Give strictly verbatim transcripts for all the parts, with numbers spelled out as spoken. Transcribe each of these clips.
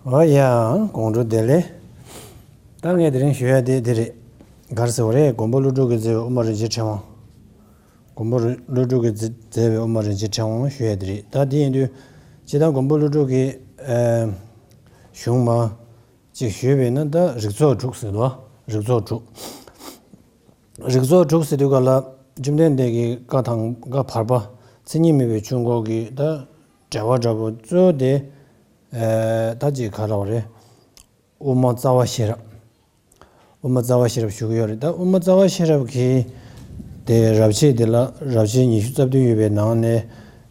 ཨོ་ཡ། དགོང་དྲོ་བདེ་ལེགས། ད་ངས་དེ་རིང་ཞུ་ཡ་དེ་འདི་རེད། ག་རེ་ཟེར་བ་རེད། མགོན་པོ་ཀླུ་སྒྲུབ་ཀྱིས་མཛད་པའི་དབུ་མ་རིན་ཆེན་ཕྲེང་བ། མགོན་པོ་ཀླུ་སྒྲུབ་ཀྱིས་མཛད་པའི་དབུ་མ་རིན་ཆེན་ཕྲེང་བ་ཞུ་ཡ་དེ་རེད། ད་དེ་ཡིན་དུས་སྤྱིར་བཏང་མགོན་པོ་ཀླུ་སྒྲུབ་ཀྱི་ཨ་གཞུང་མ་གཅིག་ཞུས་པས་ན། ད་རིགས་ཚོགས་དྲུག་ཟེར་དོ། རིགས་ཚོགས་དྲུག་རིགས་ཚོགས་དྲུག་ཟེར་དུས་ག་ལ། བཅོམ་ལྡན་འདས་ཀྱི་བཀའ་དང་བཀའ་བར་པ། མཚན་ཉིད་མེད་པའི་ཆོས་འཁོར་གྱི་ད་འགྲེལ་པ་འདྲ་པོ་གཙོ་བོ་དེ། ཨེ་ད་ཅིག་ག་རེ་ལབ་དགོས་རེད། དབུ་མ་རྩ་བ་ཤེས་རབ། དབུ་མ་རྩ་བ་ཤེས་རབ་ཞུ་གི་ཡོད་རེད། ད་དབུ་མ་རྩ་བ་ཤེས་རབ་ཀྱི་དེ་རབ་བྱེད་དེ་ལ་རབ་བྱེད་ཉི་ཤུ་རྩ་བདུན་ཡོད་པའི་ནང་ནས།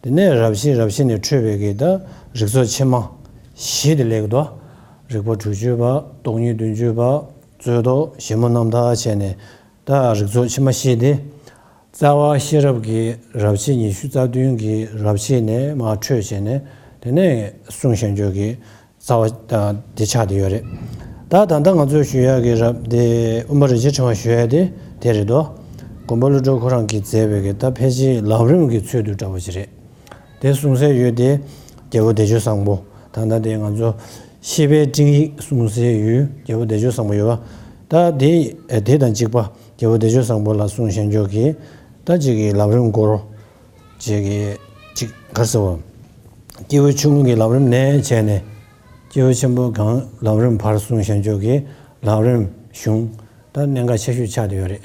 དེ་ནས་རབ་བྱེད་རབ་བྱེད་ནས་འཕྲོས་པའི་གི་ད་རིགས་ཚོགས་ཕྱི་མ་བཞི་དེ་སླེབས་ཀྱི་འདུག་རིགས་པ་དྲུག་ཅུ་པ། སྟོང་ཉིད་བདུན་ཅུ་པ། རྩོད་ཟློག་ཞིབ་མོ་རྣམ་ཐར་བྱས་ནས། ད་རིགས་ཚོགས་ཕྱི་མ་བཞི་དེ། རྩ་བ་ཤེས་རབ་ཀྱི་རབ་བྱེད་ཉི་ཤུ་རྩ་བདུན་གྱི་རབ་བྱེད་ནས་མར་འཕྲོས་བྱས་ནས། དེ་ནས་གསུངས་བཞག་རྒྱུ་གི་རྩ་བ་དེ་ཆགས་བསྡད་ཡོད་རེད། ད་ད་ལྟ་ང་ཚོས་ཞུ་ཡག་གི་རབ་དེ་དབུ་མ་རིན་ཆེན་ཕྲེང་བ་ཞུ་ཡག་དེ་དེ་རེད་དོ། མགོན་པོ་ཀླུ་སྒྲུབ་ཁོ་རང་གིས་མཛད་པའི་གི་ད་ཕལ་ཆེར་ལམ་རིམ་གྱི་ཚུལ་དུ་འདྲ་པོ་ཅིག་རེད། དེ་གསུང་སའི་ཡུལ་དེ་རྒྱལ་པོ་བདེ་སྤྱོད་བཟང་པོ། ད་ལྟ་དེ་ང་ཚོ་ཤེས་པའི་སྤྲིངས་ཡིག་གསུང་སའི་ཡུལ་རྒྱལ་པོ་བདེ་སྤྱོད་བཟང་པོ་ཡོད་པ། ད་དེ་དེ་དང་གཅིག་པ། རྒྱལ་པོ་བདེ་སྤྱོད་བཟང་པོ་ལ་གསུངས་བཞག་རྒྱུ་གི་ད་ཅིག་གི་ལམ་རིམ་སྐོར། ཅིག་གི་ཅིག་ག་རེ་ཟེར་བ། སྐྱེས་བུ་ཆུང་ངུ་གི་ལམ་རིམ་ནས་བྱས་ནས། སྐྱེས་བུ་ཆེན་པོ་གང་ལམ་རིམ་བར་གསུངས་བཞག་རྒྱུ་གི་ལམ་རིམ་གཞུང་། ད་གནད་འགག་ཆེ་ཤོས་ཆགས་བསྡད་ཡོད་རེད།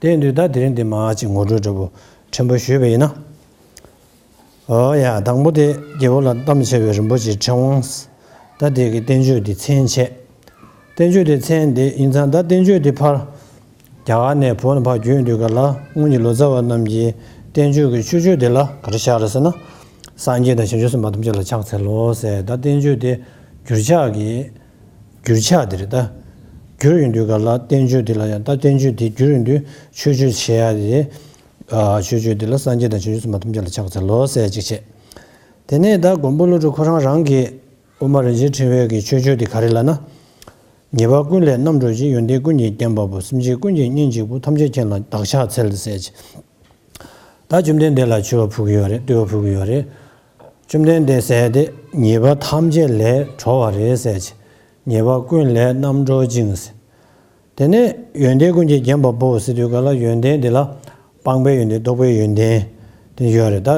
དེ་ཡིན་དུས་ད་དེ་རིང་འདི་མར་ཅིག་ངོ་སྤྲོད་འདྲ་པོ་ཕྲན་བུ་ཞུས་པ་ཡིན་ན། ཨོ་ཡ། དང་པོ་དེ་རྒྱལ་པོ་ལ་གཏམས་ཆེ་བའི་རིན་པོ་ཆེའི་ཕྲེང་བ། ད་དེ་གི་བསྟན་བཅོས་དེ་མཚན་བྱས། བསྟན་བཅོས་དེ་མཚན་དེ་ཡིན་ཙང་ད་བསྟན་བཅོས་དེ་ཕར་རྒྱ་གར་ནས་བོད་ནང་ཕར་བསྒྱུར་དུས་ག་ལ། སྔོན་གྱི་ལོ་ཙཱ་བ་རྣམས་ཀྱིས་བསྟན་བཅོས་ཀྱི་མཆོད་བརྗོད་དེ་ལ་ག་རེ་བཞག་རེད་ཟེར་ན། སངས་རྒྱས་དང་བྱང་ཆུབ་སེམས་དཔའ་ཐམས་ཅད་ལ་ཕྱག་འཚལ་ལོ་ཟེར། ད་བསྟན་བཅོས་དེ་བསྒྱུར་ཕྱག་གི་བསྒྱུར་ཕྱག་དེ་རེད། ད་བསྒྱུར་ཡོང་དུས་ག་ལ་བསྟན་བཅོས་དེ་ལ་ཡང་། ད་བསྟན་བཅོས་དེ་བསྒྱུར་ཡོང་དུས་མཆོད་བརྗོད་བྱེད་ཡག་དེ། ཨ་མཆོད་བརྗོད་འདི་ལ་སངས་རྒྱས་དང་བྱང་ཆུབ་སེམས་དཔའ་ཐམས་ཅད་ལ་ཕྱག་འཚལ་ལོ་ཟེར་ཅིག་བྱས། དེ་ནས་ད་མགོན་པོ་ཀླུ་སྒྲུབ་ཁོ་རང་རང་གི་དབུ་མ་རིན་ཆེན་ཕྲེང་བའི་གི་མཆོད་བརྗོད་འདི་ག་རེ་ལབ་ན། ཉེས་པ་ཀུན་ལས་རྣམ་སྒྲོལ་ཅིང་། ཡོན་ཏན་ཀུན་གྱིས་བརྒྱན་པ་པོ། སེམས་ཅན་ཀུན་གྱི་གཉེན་གཅིག་པུ། ཐམས་ཅད་མཁྱེན་ལ་བདག་ཕྱག་འཚལ་ཟེར་ཅིག་ད་བཅོམ་ལྡན་འདས་ལ་མཆོད་པ་ཕུལ་གྱི་ཡོད་རེད། བསྟོད་པ་ཕུལ་གྱི་ཡོད་རེད། བཅོམ་ལྡན་འདས་ཟེར་དེ་ཉེས་པ་ཐམས་ཅད་ལས་གྲོལ་བ་རེད་ཟེར་ཅིག་ཉེས་པ་ཀུན་ལས་རྣམ་སྒྲོལ་ཅིང་ཟེར། དེ་ནས་ཡོན་ཏན་ཀུན་གྱིས་བརྒྱན་པ་པོ་ཟེར་དུས་ག་ལ། ཡོན་ཏན་དེ་ལ་སྤངས་པའི་ཡོན་ཏན། རྟོགས་པའི་ཡོན་ཏན་དེ་ཡོད་རེད། ད་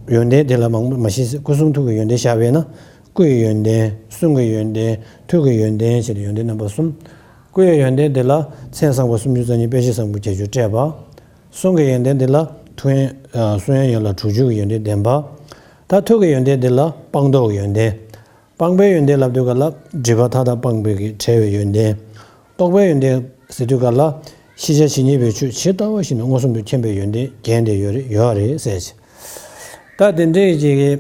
ཡོན་ཏན་དེ་ལ་མང་པོ་མ་ཤེས། སྐུ་གསུང་ཐུགས་ཀྱི་ཡོན་ཏན་བཞག་པས་ན། སྐུ་ཡི་ཡོན་ཏན། གསུང་གི་ཡོན་ཏན། ཐུགས་ཀྱི་ཡོན་ཏན་བྱས་ཏེ་ཡོན་ཏན་རྣམ་པ་གསུམ། སྐུ་ཡི་ཡོན་ཏན་དེ་ལ་མཚན་བཟང་པོ་སུམ་ཅུ་རྩ་གཉིས། དཔེ་བྱད་བཟང་པོ་བརྒྱད་ཅུ་སྤྲས་པ། གསུང་གི་ཡོན་ཏན་དེ་ལ་ཐུགས་ཡང་། ཨ་གསུང་ཡང་ཡན་ལག་དྲུག་ཅུ་གི་ཡོན་ཏན་ལྡན་པ། ད་ཐུགས་ཀྱི་ཡོན་ཏན་དེ་ལ་སྤངས་རྟོགས་ཀྱི་ཡོན་ཏན། སྤངས་པའི་ཡོན་ཏན་ལབ་དུས་ག་ལ། སྒྲིབ་པ་མཐའ་དག་སྤངས་པའི་གི་བྲལ་བའི་ཡོན་ཏན། རྟོགས་པའི་ཡོན་ཏན་ཟེར་དུས་ག་ལ། ཤེས་བྱ་ཇི་སྙེད་པའི་ཆོས་ཇི་ལྟ་བ་བཞིན་དུ་མངོན་སུམ་དུ་མཁྱེན་པའི་ཡོན་ཏན་རྒྱན་དེ་ཡོད་རེད། ཡོད་རེད་ཟེར་ཅིག་ད་དེ་འདྲའི་ཅིག་གི་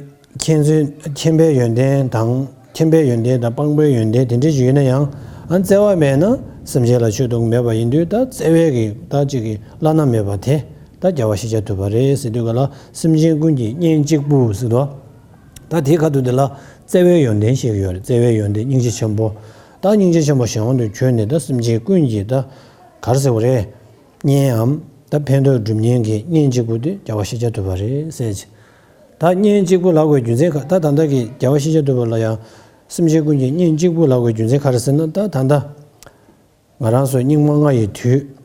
མཁྱེན་ཚུལ། མཁྱེན་པའི་ཡོན་ཏན་དང་། མཁྱེན་པའི་ཡོན་ཏན་དང་སྤངས་པའི་ཡོན་ཏན་དེ་འདྲའི་ཅིག་ཡོད་ན་ཡང་། ཨ་བརྩེ་བ་མེད་ན་སེམས་ཅན་ལ་ཆོས་སྟོན་གྱི་མེད་པ་ཡིན་དུས། ད་བརྩེ་བའི་གི་ད་ཅིག་གི་བླ་ན་མེད་པ་དེ་ད་རྒྱལ་བ་ཤཱཀྱ་ཐུབ་པ་རེད་ཟེར་དུས་ག་ལ། སེམས་ཅན་ཀུན་གྱི་གཉེན་གཅིག་པུ་ཟེར་དུས། ད་དེའི་ཁ་ཐུག་དེ་ལ་བརྩེ་བའི་ཡོན་ཏན་བཤད་ཀྱི་ཡོད་རེད། བརྩེ་བའི་ཡོན་ཏན་སྙིང་རྗེ་ཆེན་པོ། ད་སྙིང་རྗེ་ཆེན་པོ་གཞན་དབང་དུ་གྱུར་ནས། ད་སེམས་ཅན་ཀུན་གྱི་ད་ག་རེ་ཟེར་བ་རེད། གཉེན་འམ་ད་ཕན་ཐོགས་སྒྲུབ་མཁན་གྱི་གཉེན་གཅིག་པུ་དེ་རྒྱལ་བ་ཤཱཀྱ་ཐུབ་པ་རེད་ཟེར་ཅིག་ད་གཉེན་གཅིག་པུ་ལབ་དགོས་རྒྱུ་མཚན་ག་ད་ད་ལྟ་གི་རྒྱལ་བ་ཤཱཀྱ་ཐུབ་པ་ལ་ཡང་སེམས་ཅན་ཀུན་གྱི་གཉེན་གཅིག་པུ་ལབ་དགོས་རྒྱུ་མཚན་ག་རེ་ཟེར་ན། ད་ད་ལྟ་ང་རང་ཚོ་སྙིགས་མ་ལྔ་ཡི་དུས།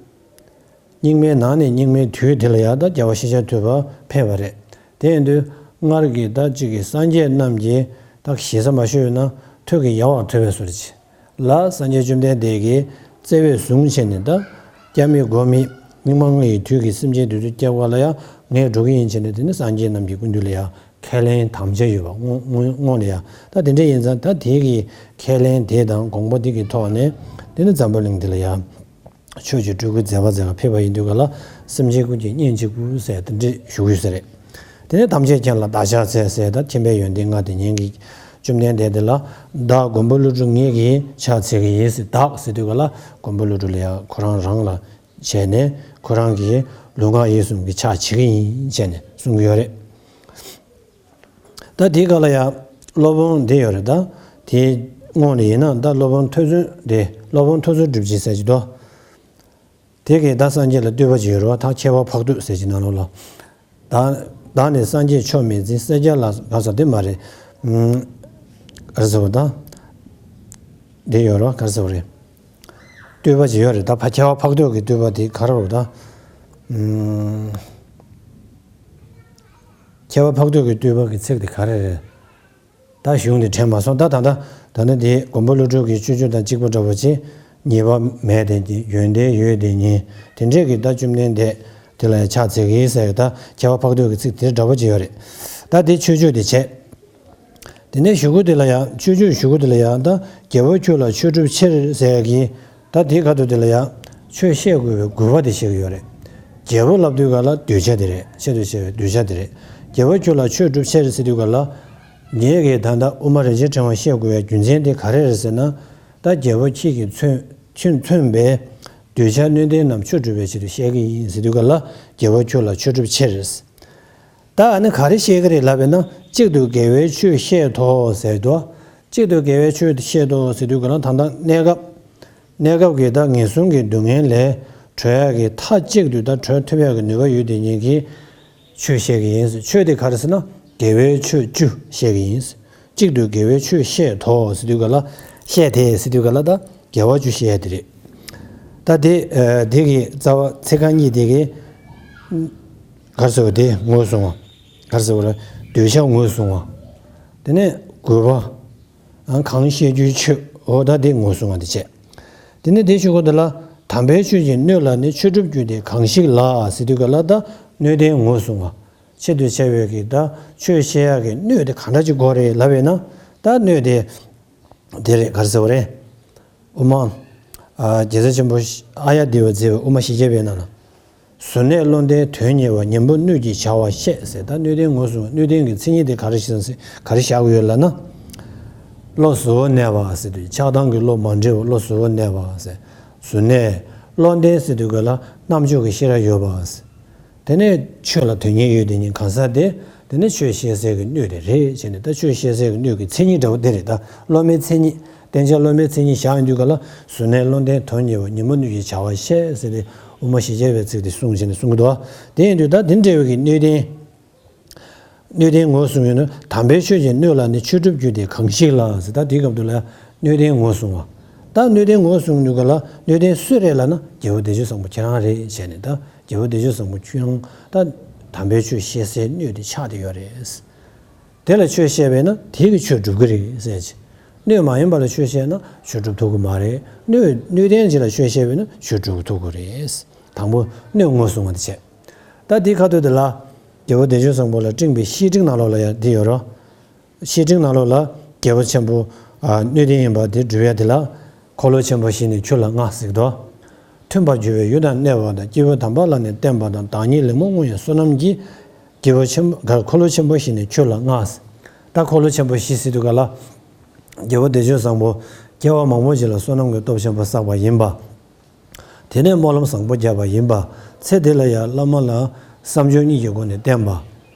སྙིགས་མའི་ནང་ནས་སྙིགས་མའི་དུས་དེ་ལ་ཡང་ད་རྒྱལ་བ་ཤཱཀྱ་ཐུབ་པ་ཕེབས་པ་རེད། དེ་ཡིན་དུས་སྔར་གྱི་ད་ཅིག་གི་སངས་རྒྱས་རྣམས་ཀྱིས་ད་ཞེ་ས་མ་ཞུས་ན་ཐུགས་ཀྱི་ཡལ་བར་ཐལ་བའི་བཟོ་འདྲ་ཅིག་ལ། སངས་རྒྱས་བཅོམ་ལྡན་འདས་ཀྱིས་བརྩེ་བས་བཟུང་བྱས་ནས། ད་སྐྱབས་མེད་མགོན་མེད་སྙིགས་མ་ལྔ་ཡི་དུས་ཀྱི་སེམས་ཅན་དེ་ཚོ་སྐྱབས་ག་ལ་ཡང་ངས་འགྲོ་གི་ཡིན་བྱས་ནས། དེ་ནི་སངས་རྒྱས་རྣམས་ཀྱི་སྐུ་མདུན་ལ་ཡང་ཁས་ལེན་དམ་བཅའ་ཡོད་པ་སྔོན་སྔོན་སྔོན་ལ་ཡང་། ད་དེ་འདྲ་ཡིན་ཙང་། ད་དེ་གི་ཁས་ལེན་དེ་དང་དགོངས་པ་དེ་གི་ཐོག་ནས་དེ་ནི་འཛམ་བུ་གླིང་འདི་ལ་ཡང་ཆོས་ཀྱི་སྤྲུལ་སྐུའི་མཛད་པ་མཛད་པར་ཕེབས་པ་ཡིན་དུས་ག་ལ། སེམས་ཅན་ཀུན་གྱི་གཉེན་གཅིག་པུ་ཟེར་དེ་འདྲ་ཞུ་གི་ཡོད་ས་རེད། དེ་ནས་ཐམས་ཅད་མཁྱེན་ལ་བདག་ཕྱག་འཚལ་ཟེར། ད་མཁྱེན་པའི་ཡོན་ཏན་ལྔ་དེ་ཉིད་ཀྱིས་བཅོམ་ལྡན་འདས་དེ་ལ། བདག་མགོན་པོ་ཀླུ་སྒྲུབ་ངེད་ཀྱིས་ཕྱག་འཚལ་གྱི་ཡིན་ཟེར། བདག་ཟེར་དུས་ག་ལ་མགོན་པོ་ཀླུ་སྒྲུབ་ལ་ཡང་ཁོ་རང་རང་ལ་བྱས་ནས། ཁོ་རང་གི་ལུས་ངག་ཡིད་གསུམ་གྱི་ཕྱག་བྱེད་ཀྱི་ཡིན་བྱས་ནས་གསུང་གི་ཡོད་རེད། ད་དེའི་སྐབས་ལ་ཡང་སློབ་དཔོན་དེ་ཡོད་རེད། ད་དེའི་སྔོན་ལ་ཡིན་ན་ད་སློབ་དཔོན་ཐོས་བརྩོན་དེ། སློབ་དཔོན་ཐོས་བརྩོན་སྒྲུབ་ཅིང་ཟེར་གྱི་འདུག་དེ་གིས་ད་སངས་རྒྱས་ལ་བསྟོད་པ་ཅིག་ཡོད་རེད་པ། ད་ཁྱད་པར་འཕགས་བསྟོད་ཟེར་གྱི་ནང་ལོགས་ལ། བདག་བདག་ནི་སངས་རྒྱས་ཆོས་མི་འཛིན། སེར་སྐྱ་ལ་ག་ཟེར་དེ་མ་རེད། ཨ་རེ་ཟེར་བ་དང་། འདི་ཡོད་རོ་ག་རེ་ཟེར་བ་རེད། བསྟོད་པ་ཅིག་ཡོད་རེད། ད་ཕ་ཁྱད་པར་འཕགས་བསྟོད་ཀྱི་བསྟོད་པ་དེ་ག་རེ་རེད་ད། ཨུམ། ཁྱད་པར་འཕགས་བསྟོད་ཀྱི་བསྟོད་པ་གི་ཚིག་དེ་ག་རེ་རེད། ད་གཞུང་དེ་དྲན་མ་སོང་། ད་ད་ད་ད་ནི་དེ་མགོན་པོ་ཀླུ་སྒྲུབ་ཀྱི་སྤྱོད་འཇུག་དང་གཅིག་པ་འདྲ་བོ་ཅིག་ཉེས་པ་མེད་དེ་ཉིད། ཡོན་ཏན་ཡོད་དེ་ཉིད། དེ་འདྲས་ཀྱི་ད་བཅོམ་ལྡན་འདས་དེ་ལ་ཡང་ཕྱག་འཚལ་གྱི་ཟེར། ད་ཁྱད་པར་འཕགས་བསྟོད་ཀྱི་ཚིག་དེ་འདྲ་བོ་ཅིག་ཡོད་རེད། ད་དེ་མཆོད་བརྗོད་དེ་བྱས། དེ་ནས་གཞུག་གུ་དེ་ལ་ཡང་མཆོད་བརྗོད་གཞུག་གུ་དེ་ལ་ཡང་ད་རྒྱལ་བ་ཁྱོད་ལ་མཆོད་སྒྲུབ་ཕྱིར་ཟེར་གྱི། ད་དེའི་ཁ་ཐུག་དེ་ལ་ཡང་ཆོས་བཤད་དགོས་པའི་དགོས་པ་དེ་བཤད་ཀྱི་ཡོད་རེད། རྒྱལ་པོ་ལབ་དུས་ག་ལ་གདུལ་བྱ་དེ་རེད། ཆེད་དུ་བཤད་པའི་གདུལ་བྱ་དེ་རེད། རྒྱལ་བ་ཁྱོད་ལ་མཆོད་སྒྲུབ་ཕྱིར་ཟེར་དུས་ག་ལ། ངེད་ཀྱིས་ད་ལྟ་དབུ་མ་རིན་ཆེན་ཕྲེང་བ་བཤད་དགོས་པའི་རྒྱུ་མཚན་དེ་ག་རེ་རེད་ཟེར་ན། ད་རྒྱལ་བ་ཁྱེད་ཀྱིས་མཚོན་མཚོན་མཚོན་པའི་གདུལ་བྱ་སྣོད་ལྡན་རྣམས་མཆོད་སྒྲུབ་པའི་ཆེད་དུ་བཤད་ཀྱི་ཡིན་ཟེར་དུས་ག་ལ། རྒྱལ་བ་ཁྱོད་ལ་མཆོད་སྒྲུབ་ཕྱིར། ད་ཨ་ནི་ག་རེ་བཤད་ཀྱི་རེད་ལབ་པས་ན། གཅིག་ཏུ་དགེ་བའི་ཆོས་བཤད་དོ་ཟེར་དོ། གཅིག་ཏུ་དགེ་བའི་ཆོས་བཤད་དོ་ཟེར་དུས་ག་ལ། ད་ལྟ་གནས་སྐབས་གནས་སྐབས་ཀྱི་ད་ངན་སོང་གི་སྡུག་བསྔལ་ལས་གྲོལ་ཡག་གི་མཐའ་གཅིག་ཏུ་ད་གྲོལ་ཐུབ་ཡག་གི་ནུས་པ་ཡོད་དེ་ཉིད་ཀྱི་ཆོས་བཤད་ཀྱི་ཡིན། ཆོས་དེ་ག་རེ་ཟེར་ན་དགེ་བའི་ཆོས་བཅུ་བཤད་ཀྱི་ཡིན། གཅིག་ཏུ་དགེ་བའི་ཆོས་བཤད་དོ་ཟེར་དུས་ག་ལ། བཤད་དེ་ཟེར་དུས་ག་ལ་ད་དགེ་བ་བཅུ་བཤད་ཡ་དེ་རེད། ད་དེ་ཨ་དེ་གི་རྩ་བ་ཚིག་རྐང་གཉིས་དེ་གི་ག་རེ་ཟེར་བ་དེ་ངོས་བཟུང་བ། ག་རེ་ཟེར་བ་ལ་གདུལ་བྱ་ངོས་བཟུང་བ། དེ་ནས་དགོས་པ། ཨ་གང་བཤད་རྒྱུའི་ཆོས། འོ་ད་དེ་ངོས་བཟུང་བ་དེ་བྱས། དེ་ནས་དེ་ཞུ་དགོས་འདི་ལ། དམ་པའི་ཆོས་ཀྱི་སྣོད་ལ་ནི་མཆོད་སྒྲུབ་རྒྱུ་དེ་གང་ཞིག་ལགས་ཟེར་དུས་ག་ལ། ད་སྣོད་ལྡན་ངོས་བཟུང་བ། ཆེད་དུ་བྱ་བའི་གི་ད་ཆོས་བཤད་ཡག་གི་སྣོད་དེ་གང་འདྲ་ཅིག་དགོས་རེད་ལབ་པས་ན། ད་སྣོད་དེ་དེ་རེད། ག་རེ་ཟེར་བ་རེད། དབུ་མ། ཨ་རྒྱལ་སྲས་ཆེན་པོ་ཨཱརྱ་དེ་བས་མཛད་པའི་དབུ་མ་བཞི་བརྒྱ་པའི་ནང་ལ། གཟུར་གནས་བློ་ལྡན་དོན་གཉེར་བ། ཉན་པོ་སྣོད་ཀྱི་བྱ་བ་བཤད་ཟེར། ད་སྣོད་ལྡན་ངོས་བཟུང་། སྣོད་ལྡན་གྱི་མཚན་ཉིད་དེ་ག་རེ་ཞིག་ག་རེ་བཞག་གི་ཡོད་ལབ་ན། བློ་གཟུ་བོར་གནས་པ་ཟེར་དུས་ཆགས་སྡང་གི་བློ་མ་འདྲེས་པ། བློ་གཟུ་བོར་གནས་པ་ཟེར། གཟུར་གནས། བློ་ལྡན་ཟེར་དུས་ག་ལ་རྣམ་དཔྱོད་ཀྱི་ཤེས་རབ་ཡོད་པ་ཟེར། དེ་ནས་ཆོས་ལ་དོན་གཉེར་ཡོད་དེ་ཉིད་གང་ཟག་དེ། དེ་ནས་ཆོས་བཤད་སའི་གི་སྣོད་དེ་རེད་བྱས་ནས། ད་ཆོས་བཤད་སའི་གི་སྣོད་ཀྱི་མཚན་ཉིད་འདྲ་བོ་དེ་རེད། ད་སློབ་མའི་མཚན་ཉིད། བསྟན་བྱ་སློབ་མའི་མཚན་ཉིད་བཞག་ཡོང་དུས་ག་ལ། གཟུར་གནས་བློ་ལྡན་དོན་གཉེར་བ། ཉན་པོ་སྣོད་ཀྱི་བྱ་བ་བཤད་ཟེར་ཏེ་དབུ་མ་བཞི་བརྒྱ་པའི་ཚིག་དེ་གསུངས་བྱས་ནས་གསུང་གི་འདུག། དེ་ཡིན་དུས་ད་དེ་འདྲ་བའི་གི་སྣོད་ལྡན། སྣོད་ལྡན་ངོས་བཟུང་ཡོད་ན། དམ་པའི་ཆོས་ཀྱི་སྣོད་ལ་ནི་མཆོད་སྒྲུབ་རྒྱུ་དེ་གང་ཞིག་ལགས་ཟེར། ད་དེའི་སྐབས་དུ་ལ་སྣོད་ལྡན་ངོས་བཟུང་བ། ད་སྣོད་ལྡན་ངོས་བཟུང་དུས་ག་ལ་སྣོད་ལྡན་སུ་རེད་ལབ་ན། རྒྱལ་བ་བདེ་སྤྱོད་བཟང་པོ་ཁྱེད་རང་རེད་བྱས་ནས། ད་རྒྱལ་བ་བདེ་སྤྱོད་བཟང་པོ་ཁྱེད་རང་ད་དམ་པའི་ཆོས་བཤད་སའི་སྣོད་དེ་ཆགས་བསྡད་ཡོད་རེད། དེ་ལ་ཆོས་བཤད་པས་ན་དེ་གི་ཆོས་སྒྲུབ་ཀྱི་རེད་ཟེར་གྱི། སྣོད་མ་ཡིན་པ་ལ་ཆོས་བཤད་ན་ཆོས་སྒྲུབ་ཐུབ་ཀྱི་མ་རེད། སྣོད་སྣོད་ལྡན་ཅིག་ལ་ཆོས་བཤད་པས་ན་ཆོས་སྒྲུབ་ཐུབ་ཀྱི་རེད། དང་པོ་སྣོད་ངོས་བཟུང་བ་དེ་བྱས། ད་དེའི་ཁ་ཐུག་དེ་ལ། རྒྱལ་བ་བདེ་སྤྱོད་བཟང་པོ་ལ་སྤྲིངས་པའི་བཤེས་སྤྲིངས་ནང་ལོགས་ལ་ཡང་འདི་ཡོད་རོ། བཤེས་སྤྲིངས་ནང་ལོགས་ལ་རྒྱལ་བ་ཆེན་པོ་ཨ་སྣོད་ལྡན་ཡིན་པ་དེ་སྒྲུབ་ཡ་དེ་ལ། འཁོར་ལོ་ཆེན་པོ་བཞི་ནི་ཁྱོད་ལ་མངའ་ཟེར་གི་འདུག། མཐུན་པར་འགྱུར་བའི་ཡུལ་དང་གནས་པ་དང་། སྐྱེས་བུ་དམ་པ་ལ་ནི་བསྟེན་པ་དང་། བདག་ཉིད་ལེགས་མོ་བསྔོ་བའི་བསོད་ནམས་ཀྱིས། སྐྱེས་བུ་ཆེན་པོ་འཁོར་ལོ་ཆེན་པོ་བཞི་ནི་ཁྱོད་ལ་མངའ་ཟེར། ད་འཁོར་ལོ་ཆེན་པོ་བཞི་ཟེར་དུས་ག་ལ། རྒྱལ་བ་བདེ་སྤྱོད་བཟང་པོ་སྐྱེ་བ་མང་པོ་ཞིག་ལ་བསོད་ནམས་ཀྱི་སྟོབས་ཆེན་པོ་བསགས་པ་ཡིན་པ། དེ་ནས་སྨོན་ལམ་བཟང་པོ་བརྒྱབ་པ་ཡིན་པ། ཚེ་འདི་ལ་ཡང་བླ་མ་ལ་བསམ་སྦྱོར་གཉིས་ཀྱི་སྒོ་ནས་བསྟེན་པ།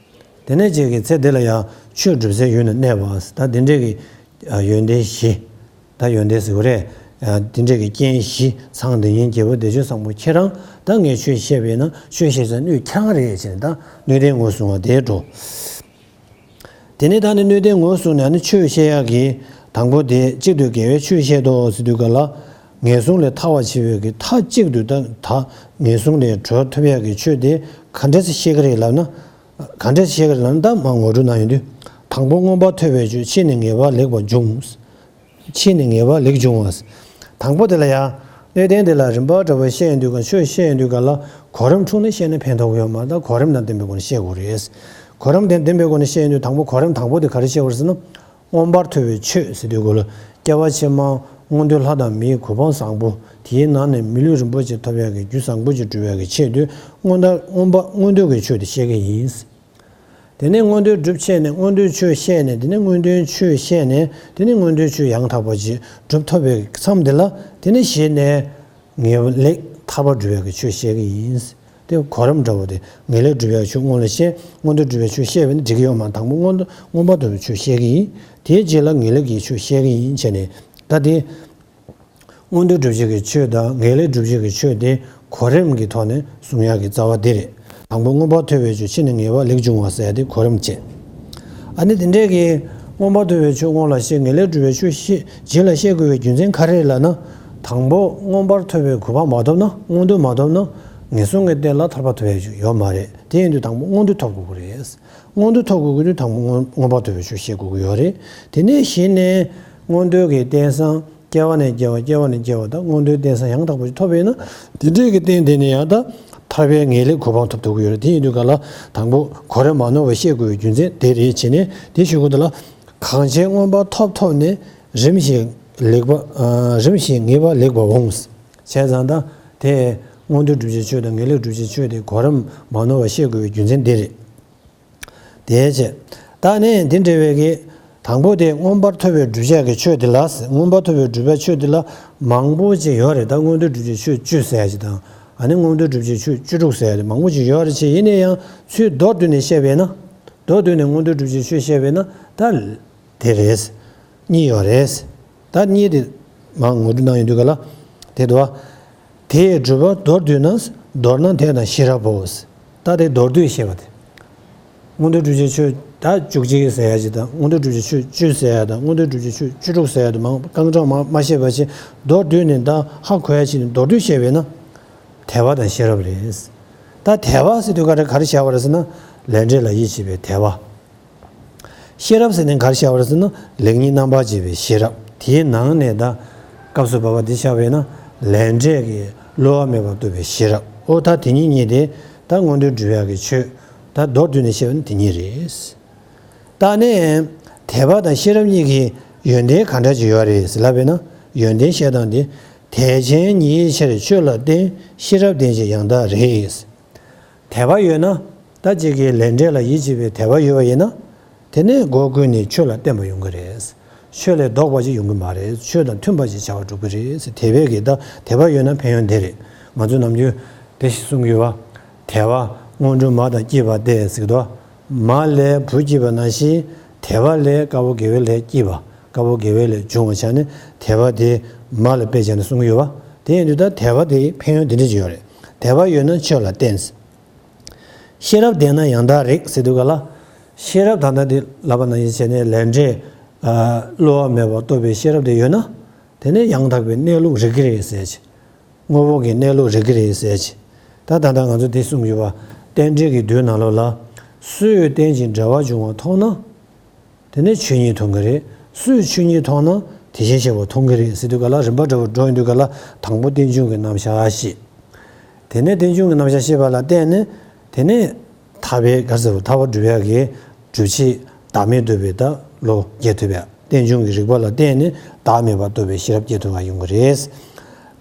དེ་ནས་ཅིག་གིས་ཚེ་འདི་ལ་ཡང་ཆོས་སྒྲུབ་སའི་ཡུལ་ན་གནས་པ། ད་དེ་འདྲས་ཀྱི་ཨ་ཡོན་ཏན་བཞི། ད་ཡོན་ཏན་ཟེར་བ་རེད། ཨ་དེ་འདྲས་ཀྱི་རྐྱེན་བཞི་ཚང་དེ་ཉིད་རྒྱལ་བ་བདེ་སྤྱོད་བཟང་པོ་ཁྱེད་རང་ད་ངས་ཆོས་བཤད་པས་ན་ཆོས་བཤད་སའི་སྣོད་ཁྱེད་རང་རེད་ཟེར་ནས། ད་སྣོད་ལྡན་ངོས་བཟུང་བ་དེ་འགྲོ། དེ་ནས་ད་ནི་སྣོད་ལྡན་ངོས་བཟུང་ནས་ནི་ཆོས་བཤད་ཡག་གི་དང་པོ་དེ་གཅིག་ཏུ་དགེ་བའི་ཆོས་བཤད་དོ་ཟེར་དུས་ག་ལ། ངན་སོང་ལས་ཐར་བར་བྱེད་པའི་གི་མཐའ་གཅིག་ཏུ་ད་ད་ངན་སོང་ལས་གྲོལ་ཐུབ་ཡག་གི་ཆོས་དེ་ག་འདྲས་སེ་བཤད་ཀྱི་རེད་ལབ་ན། ག་འདྲས་བཤད་ཀྱི་རེད་ལབ་ན། ད་མར་ངོ་སྤྲོད་གནང་ཡོང་དུས། དང་པོ་མངོན་པར་ཐོབ་པའི་ཆོས། ཕྱིས་ནི་ངེས་པར་ལེགས་པར་འབྱུང་། ཕྱིས་ནི་ངེས་པར་ལེགས་འབྱུང་བ། དང་པོ་དེ་ལ་ཡང་། གནད་དོན་དེ་ལ་རིམ་པ་འདྲ་བོ་བཤད་ཡོང་དུས་ག་ཆོས་བཤད་ཡོང་དུས་ག་ལ་གོ་རིམ་འཁྲུགས་ནས་བཤད་ན་ཕན་ཐོགས་ཡོད་མ་རེད། ད་གོ་རིམ་དང་ལྡན་པའི་སྒོ་ནས་བཤད་དགོས་རེད། གོ་རིམ་དང་ལྡན་པའི་སྒོ་ནས་བཤད་ཡོང་དུས། དང་པོ་གོ་རིམ་དང་པོ་དེ་ག་རེ་བཤད་དགོས་རེད་ཟེར་ན། མངོན་པར་ཐོབ་པའི་ཆོས་ཟེར་དུས་ག་ལ། སྐྱེ་བ་ཕྱི་མ་མངོན་མཐོའི་ལྷ་དང་མིའི་གོ་འཕང་བཟང་པོ། དེའི་ནང་ནས་མི་ལུས་རིན་པོ་ཆེ་ཐོབ་ཡག་གི་རྒྱུ་བཟང་པོ་ཅིག་སྒྲུབ་ཡག་གི་ཆེད་དུ་མངོན་མཐོ་མངོན་པ་མངོན་མཐོ་གི་ཆོས་དེ་བཤད་ཀྱི་ཡིན། དེ་ནས་མངོན་མཐོའི་སྒྲུབ་བྱས་ནས། མངོན་མཐོའི་ཆོས་བཤད་ནས། དེ་ནས་མངོན་མཐོའི་ཆོས་བཤད་ནས། དེ་ནས་མངོན་མཐོའི་ཆོས་ཡང་དག་པ་ཅིག་སྒྲུབ་ཐུབ་པའི་མཚམས་དེ་ལ། དེ་ནས་གཞི་ནས་ངེས་ལེགས་ཐར་པ་སྒྲུབ་ཡག་གི་ཆོས་བཤད་ཀྱི་ཡིན། དེ་གོ་རིམ་འདྲ་བོ་དེ། ངེས་ལེགས་སྒྲུབ་ཡག་ཆོས་སྔོན་ལ་བཤད། མངོན་མཐོ་སྒྲུབ་པའི་ཆོས་བཤད་པས་ན་འགྲིག་གི་ཡོད་མ་རེད། དང་པོ་མངོན་མངོན་པར་ཐོབ་པའི་ཆོས་བཤད་ཀྱི་ཡིན། དེའི་རྗེས་ལ་ངེས་ལེགས་ཀྱི་ཆོས་བཤད་ཀྱི་ཡིན་བྱས་ནས། ད་དེ། མངོན་མཐོ་སྒྲུབ་བྱེད་ཀྱི་ཆོས་དང་ངེས་ལེགས་སྒྲུབ་བྱེད་ཀྱི་ཆོས་དེ་གོ་རིམ་གྱི་ཐོག་ནས་གསུང་ཡག་གི་རྩ་བ་དེ་རེད། དང་པོ་མངོན་པར་ཐོབ་པའི་ཆོས། ཕྱིས་ནི་ངེས་པར་ལེགས་འབྱུང་བ་ཟེར་ཡག་དེ་གོ་རིམ་བྱས། ཨ་ནི་དེ་འདྲས་ཀྱི་ མངོན་པར་ཐོབ་པའི་ཆོས་སྔོན་ལ་བཤད། ངེས་ལེགས་སྒྲུབ་པའི་ཆོས་ཤེས་རྗེས་ལ་བཤད་དགོས་པའི་རྒྱུ་མཚན་ག་རེ་རེད་ལབ་ན། དང་པོ་མངོན་པར་ཐོབ་པའི་གོ་འཕང་མ་ཐོབ་ན། མངོན་མཐོ་མ་ཐོབ་ན་ངན་སོང་གི་གཏན་ལ་ཐར་པ་ཐོབ་ཡ་ཞིག་ཡོད་མ་རེད། དེ་ཡིན་དུས་དང་པོ་མངོན་མཐོ་ཐོབ་དགོས་ཀྱི་རེད། མངོན་མཐོ་ཐོབ་དགོས་ཀྱི་དུས་དང་པོ་མངོན་མངོན་པར་ཐོབ་པའི་ཆོས་ཤེས་དགོས་ཀྱི་ཡོད་རེད། དེ་ནས་གཞི་ནས་མངོན་མཐོ་གི་རྟེན་བཟང་སྐྱེ་བ་ནས་སྐྱེ་བ། སྐྱེ་བ་ནས་སྐྱེ་བ་དང་མངོན་མཐོའི་རྟེན་བཟང་ཡང་དག་པ་ཞིག་ཐོབ་པ་ཡིན་ན། དེ་འདྲའི་གི་རྟེན་དེ་ནས་ཡང་དག་ཐར་པའི་ངེས་ལེགས་གོ་འཕང་ཐོབ་ཐུབ་ཀྱི་ཡོད་རེད། དེ་ཡིན་དུས་ག་ལ་དང་པོ་གོ་རིམ་མ་ནོར་བ་ཤེས་དགོས་པའི་རྒྱུ་མཚན་དེ་རེད་བྱས་ནས། དེ་ཞུ་དགོས་འདུག་ལ། གང་བྱས་མངོན་པ་ཐོབ་ཐོབ་ནས་རིམ་བཞིན་ལེགས་པ། ཨ། རིམ་བཞིན་ངེས་པ་ལེགས་པར་འོང་། བྱས་ཙང་ད་དེ་མངོན་མཐོ་སྒྲུབ་བྱའི་ཆོས་དང་ངེས་ལེགས་སྒྲུབ་བྱའི་ཆོས་དེ་གོ་རིམ་མ་ནོར་བ་ཤེས་དགོས་པའི་རྒྱུ་མཚན་དེ་རེད། དེའི་ཕྱིར། ད་ནི་འདི་འདྲ་བའི་གི། དང་པོ་དེ་མངོན་པར་ཐོབ་པའི་བསྒྲུབ་བྱ་གི་ཆོས་དེ་ལ། མངོན་པར་ཐོབ་པའི་བསྒྲུབ་པའི་ཆོས་དེ་ལ་མང་པོ་ཅིག་ཡོད་རེད། ད་མངོན་མཐོ་སྒྲུབ་བྱའི་ཆོས་བཅུ་ཟེར་ཡ་ཅིག་དང་། ཨ་ནི་མངོན་མཐོ་སྒྲུབ་བྱའི་ཆོས་བཅུ་དྲུག་ཟེར་ཡ་དེ་མང་པོ་ཅིག་ཡོད་རེད་བྱས། ཡིན་ན་ཡང་ཚུར་མདོར་བསྡུས་ནས་བཤད་པས་ན། མདོར་བསྡུས་ནས་མངོན་མཐོ་སྒྲུབ་བྱའི་ཆོས་བཤད་པས་ན་ད་དེ་རེད། གཉིས་ཡོད་རེད། ད་གཉིས་དེ་མར་ངོ་སྤྲོད་གནང་ཡོང་དུས་ག་ལ། དེ་འདུག་བ། དེའི་སྒྲུབ་པ་མདོར་བསྡུས་ན། མདོར་ན་དེ་དང་ཤེས་རབ་བོ། ད་དེ་མདོར་བསྡུས་བཤད་པ་དེ། མངོན་མཐོ་སྒྲུབ་བྱའི་ཆོས་ད་བཅུ་གཅིག་ཟེར་ཡ་ཅིག་དང་། མངོན་མཐོ་སྒྲུབ་བྱའི་ཆོས་བཅུ་ཟེར་ཡ་དང་། མངོན་མཐོ་སྒྲུབ་བྱའི་ཆོས་བཅུ་དྲུག་ཟེར་ཡ་དང་། མང་རྐང་གྲངས་མ་མ་བཤད་པ་བྱས། མདོར་བསྡུས་ནས་ད་ཧ་གོ་ཡ་ཅིག་ནི་མདོར་བསྡུས་བཤད་པས་ན། དད་པ་དང་ཤེས་རབ་རེད། ད་དད་པ་ཟེར་དུས་ག་རེ་ག་རེ་བྱ་བ་རེད་ཟེར་ན། ལས་འབྲས་ལ་ཡིད་ཆེས་པའི་དད་པ། ཤེས་རབ་ཟེར་ནས་ག་རེ་བྱ་བ་རེད་ཟེར་ན། ལེགས་ཉེས་རྣམ་པར་འབྱེད་པའི་ཤེས་རབ། དེའི་ནང་ནས་ད་སྐབས་སུ་བབ་པ་འདི་བྱ་བས་ན། ལས་འབྲས་ཀྱི་བསླུ་བ་མེད་པར་རྟོགས་པའི་ཤེས་རབ། ཨོ་ད་དེ་གཉིས་གཉིས་དེ་ད་མངོན་མཐོ་སྒྲུབ་ཡག་གི་ཆོས། ད་མདོར་བསྡུས་ནས་བཤད་པ་ན་དེ་གཉིས་རེད། ད་ནས་དད་པ་དང་ཤེས་རབ་གཉིས་ཀྱི་ཡོན་ཏན་ག་འདྲ་ཅིག་ཡོད་རེད་ཟེར་ལབ་པས་ན། ཡོན་ཏན་བཤད་སྟངས་འདི། དད་ཅན་ཉིད་ཆེར་ཆོས་ལ་བརྟེན། ཤེས་རབ་ལྡན་ཞིང་ཡང་དག་རིག། དད་པ་ཡོད་ན། ད་ཅིག་གིས་ལས་འབྲས་ལ་ཡིད་ཆེས་པའི་དད་པ་ཡོད་པ་ཡིན་ན། དེ་ནས་སྒོ་ཀུན་ནས་ཆོས་ལ་བརྟན་པ་ཡོང་གི་རེད། ཆོས་ལས་ལྡོག་པ་ཅིག་ཡོང་གི་མ་རེད། ཆོས་དང་མཐུན་པ་ཅིག་བྱ་བ་འགྲུབ་ཀྱི་རེད། དད་པའི་གི་ད་དད་པ་ཡོད་ན་ཕན་ཡོན་དེ་རེད། ང་ཚོ་ནམ་རྒྱུན་དེ་ཞིག་གསུང་གི་ཡོད་པ། དད་པ་སྔོན་འགྲོ་མ་དང་སྐྱེས་པ་སྟེ་ཟེར་གི་འདུག་མ་ལས་བུ་སྐྱེས་པ་ནང་བཞིན། དད་པ་ལས་དཀར་པོ་དགེ་བའི་ལས་སྐྱེས་པ། དཀར་པོ་དགེ་བའི་ལས་བྱུང་བ་ཆ་ནས། དད་པ་དེ་མ་ལ་དཔེ་བྱས་ནས་གསུང་གི་ཡོད་པ། དེ་ཡིན་དུས་ད་དད་པ་དེ་ཕན་ཡོན་དེ་འདྲ་ཅིག་ཡོད་རེད། དད་པ་ཡོད་ན་ཆོས་ལ་བརྟེན། ཤེས་རབ་ལྡན་ན་ཡང་དག་རིག་ཟེར་དུས་ག་ལ། ཤེས་རབ་ད་ལྟ་འདི་ལབ་པ་ནང་བཞིན་བྱས་ནས་ལས་འབྲས། ཨ། བསླུ་བ་མེད་པར་རྟོགས་པའི་ཤེས་རབ་དེ་ཡོད་ན། དེ་ནས་ཡང་དག་པའི་གནས་ལུགས་རིག་གི་རེད་ཟེར་གྱི། དངོས་པོ་གི་གནས་ལུགས་རིག་གི་རེད་ཟེར་གྱི། ད་ད་ལྟ་ང་ཚོ་འདི་གསུང་གི་ཡོད་པ། རྟེན་འབྲེལ་གྱི་མདོའི་ནང་ལོགས་ལ། སུས་རྟེན་ཅིང་འབྲེལ་བར་འབྱུང་བ་མཐོང་ན། དེ་ནས་ཆོས་ཉིད་མཐོང་གི་རེད། སུས་ཆོས་ཉིད་མཐོང་ན་དེ་བཞིན་གཤེགས་པ་མཐོང་གི་རེད་ཟེར་དུས་ག་ལ། རིམ་པ་འདྲ་བོ་འགྲོ་ཡོང་དུས་ག་ལ། དང་པོ་རྟེན་འབྱུང་གི་རྣམ་གཞག་ཤེས། དེ་ནས་རྟེན་འབྱུང་གི་རྣམ་གཞག་ཤེས་པ་ལ་བརྟེན་ནས། དེ་ནས་ཐར་པའི་ག་རེ་ཟེར། ཐར་པ་སྒྲུབ་ཡག་གི་སྒྲུབ་བྱེད་བདག་མེད་རྟོགས་པའི་ད་བློ་སྐྱེ་ཐུབ་ཡག་རྟེན་འབྱུང་གི་རིག་པ་ལ་བརྟེན་ནས་བདག་མེད་པར་རྟོགས་པའི་ཤེས་རབ་སྐྱེ་ཐུབ་པ་ཡོང་གི་རེད།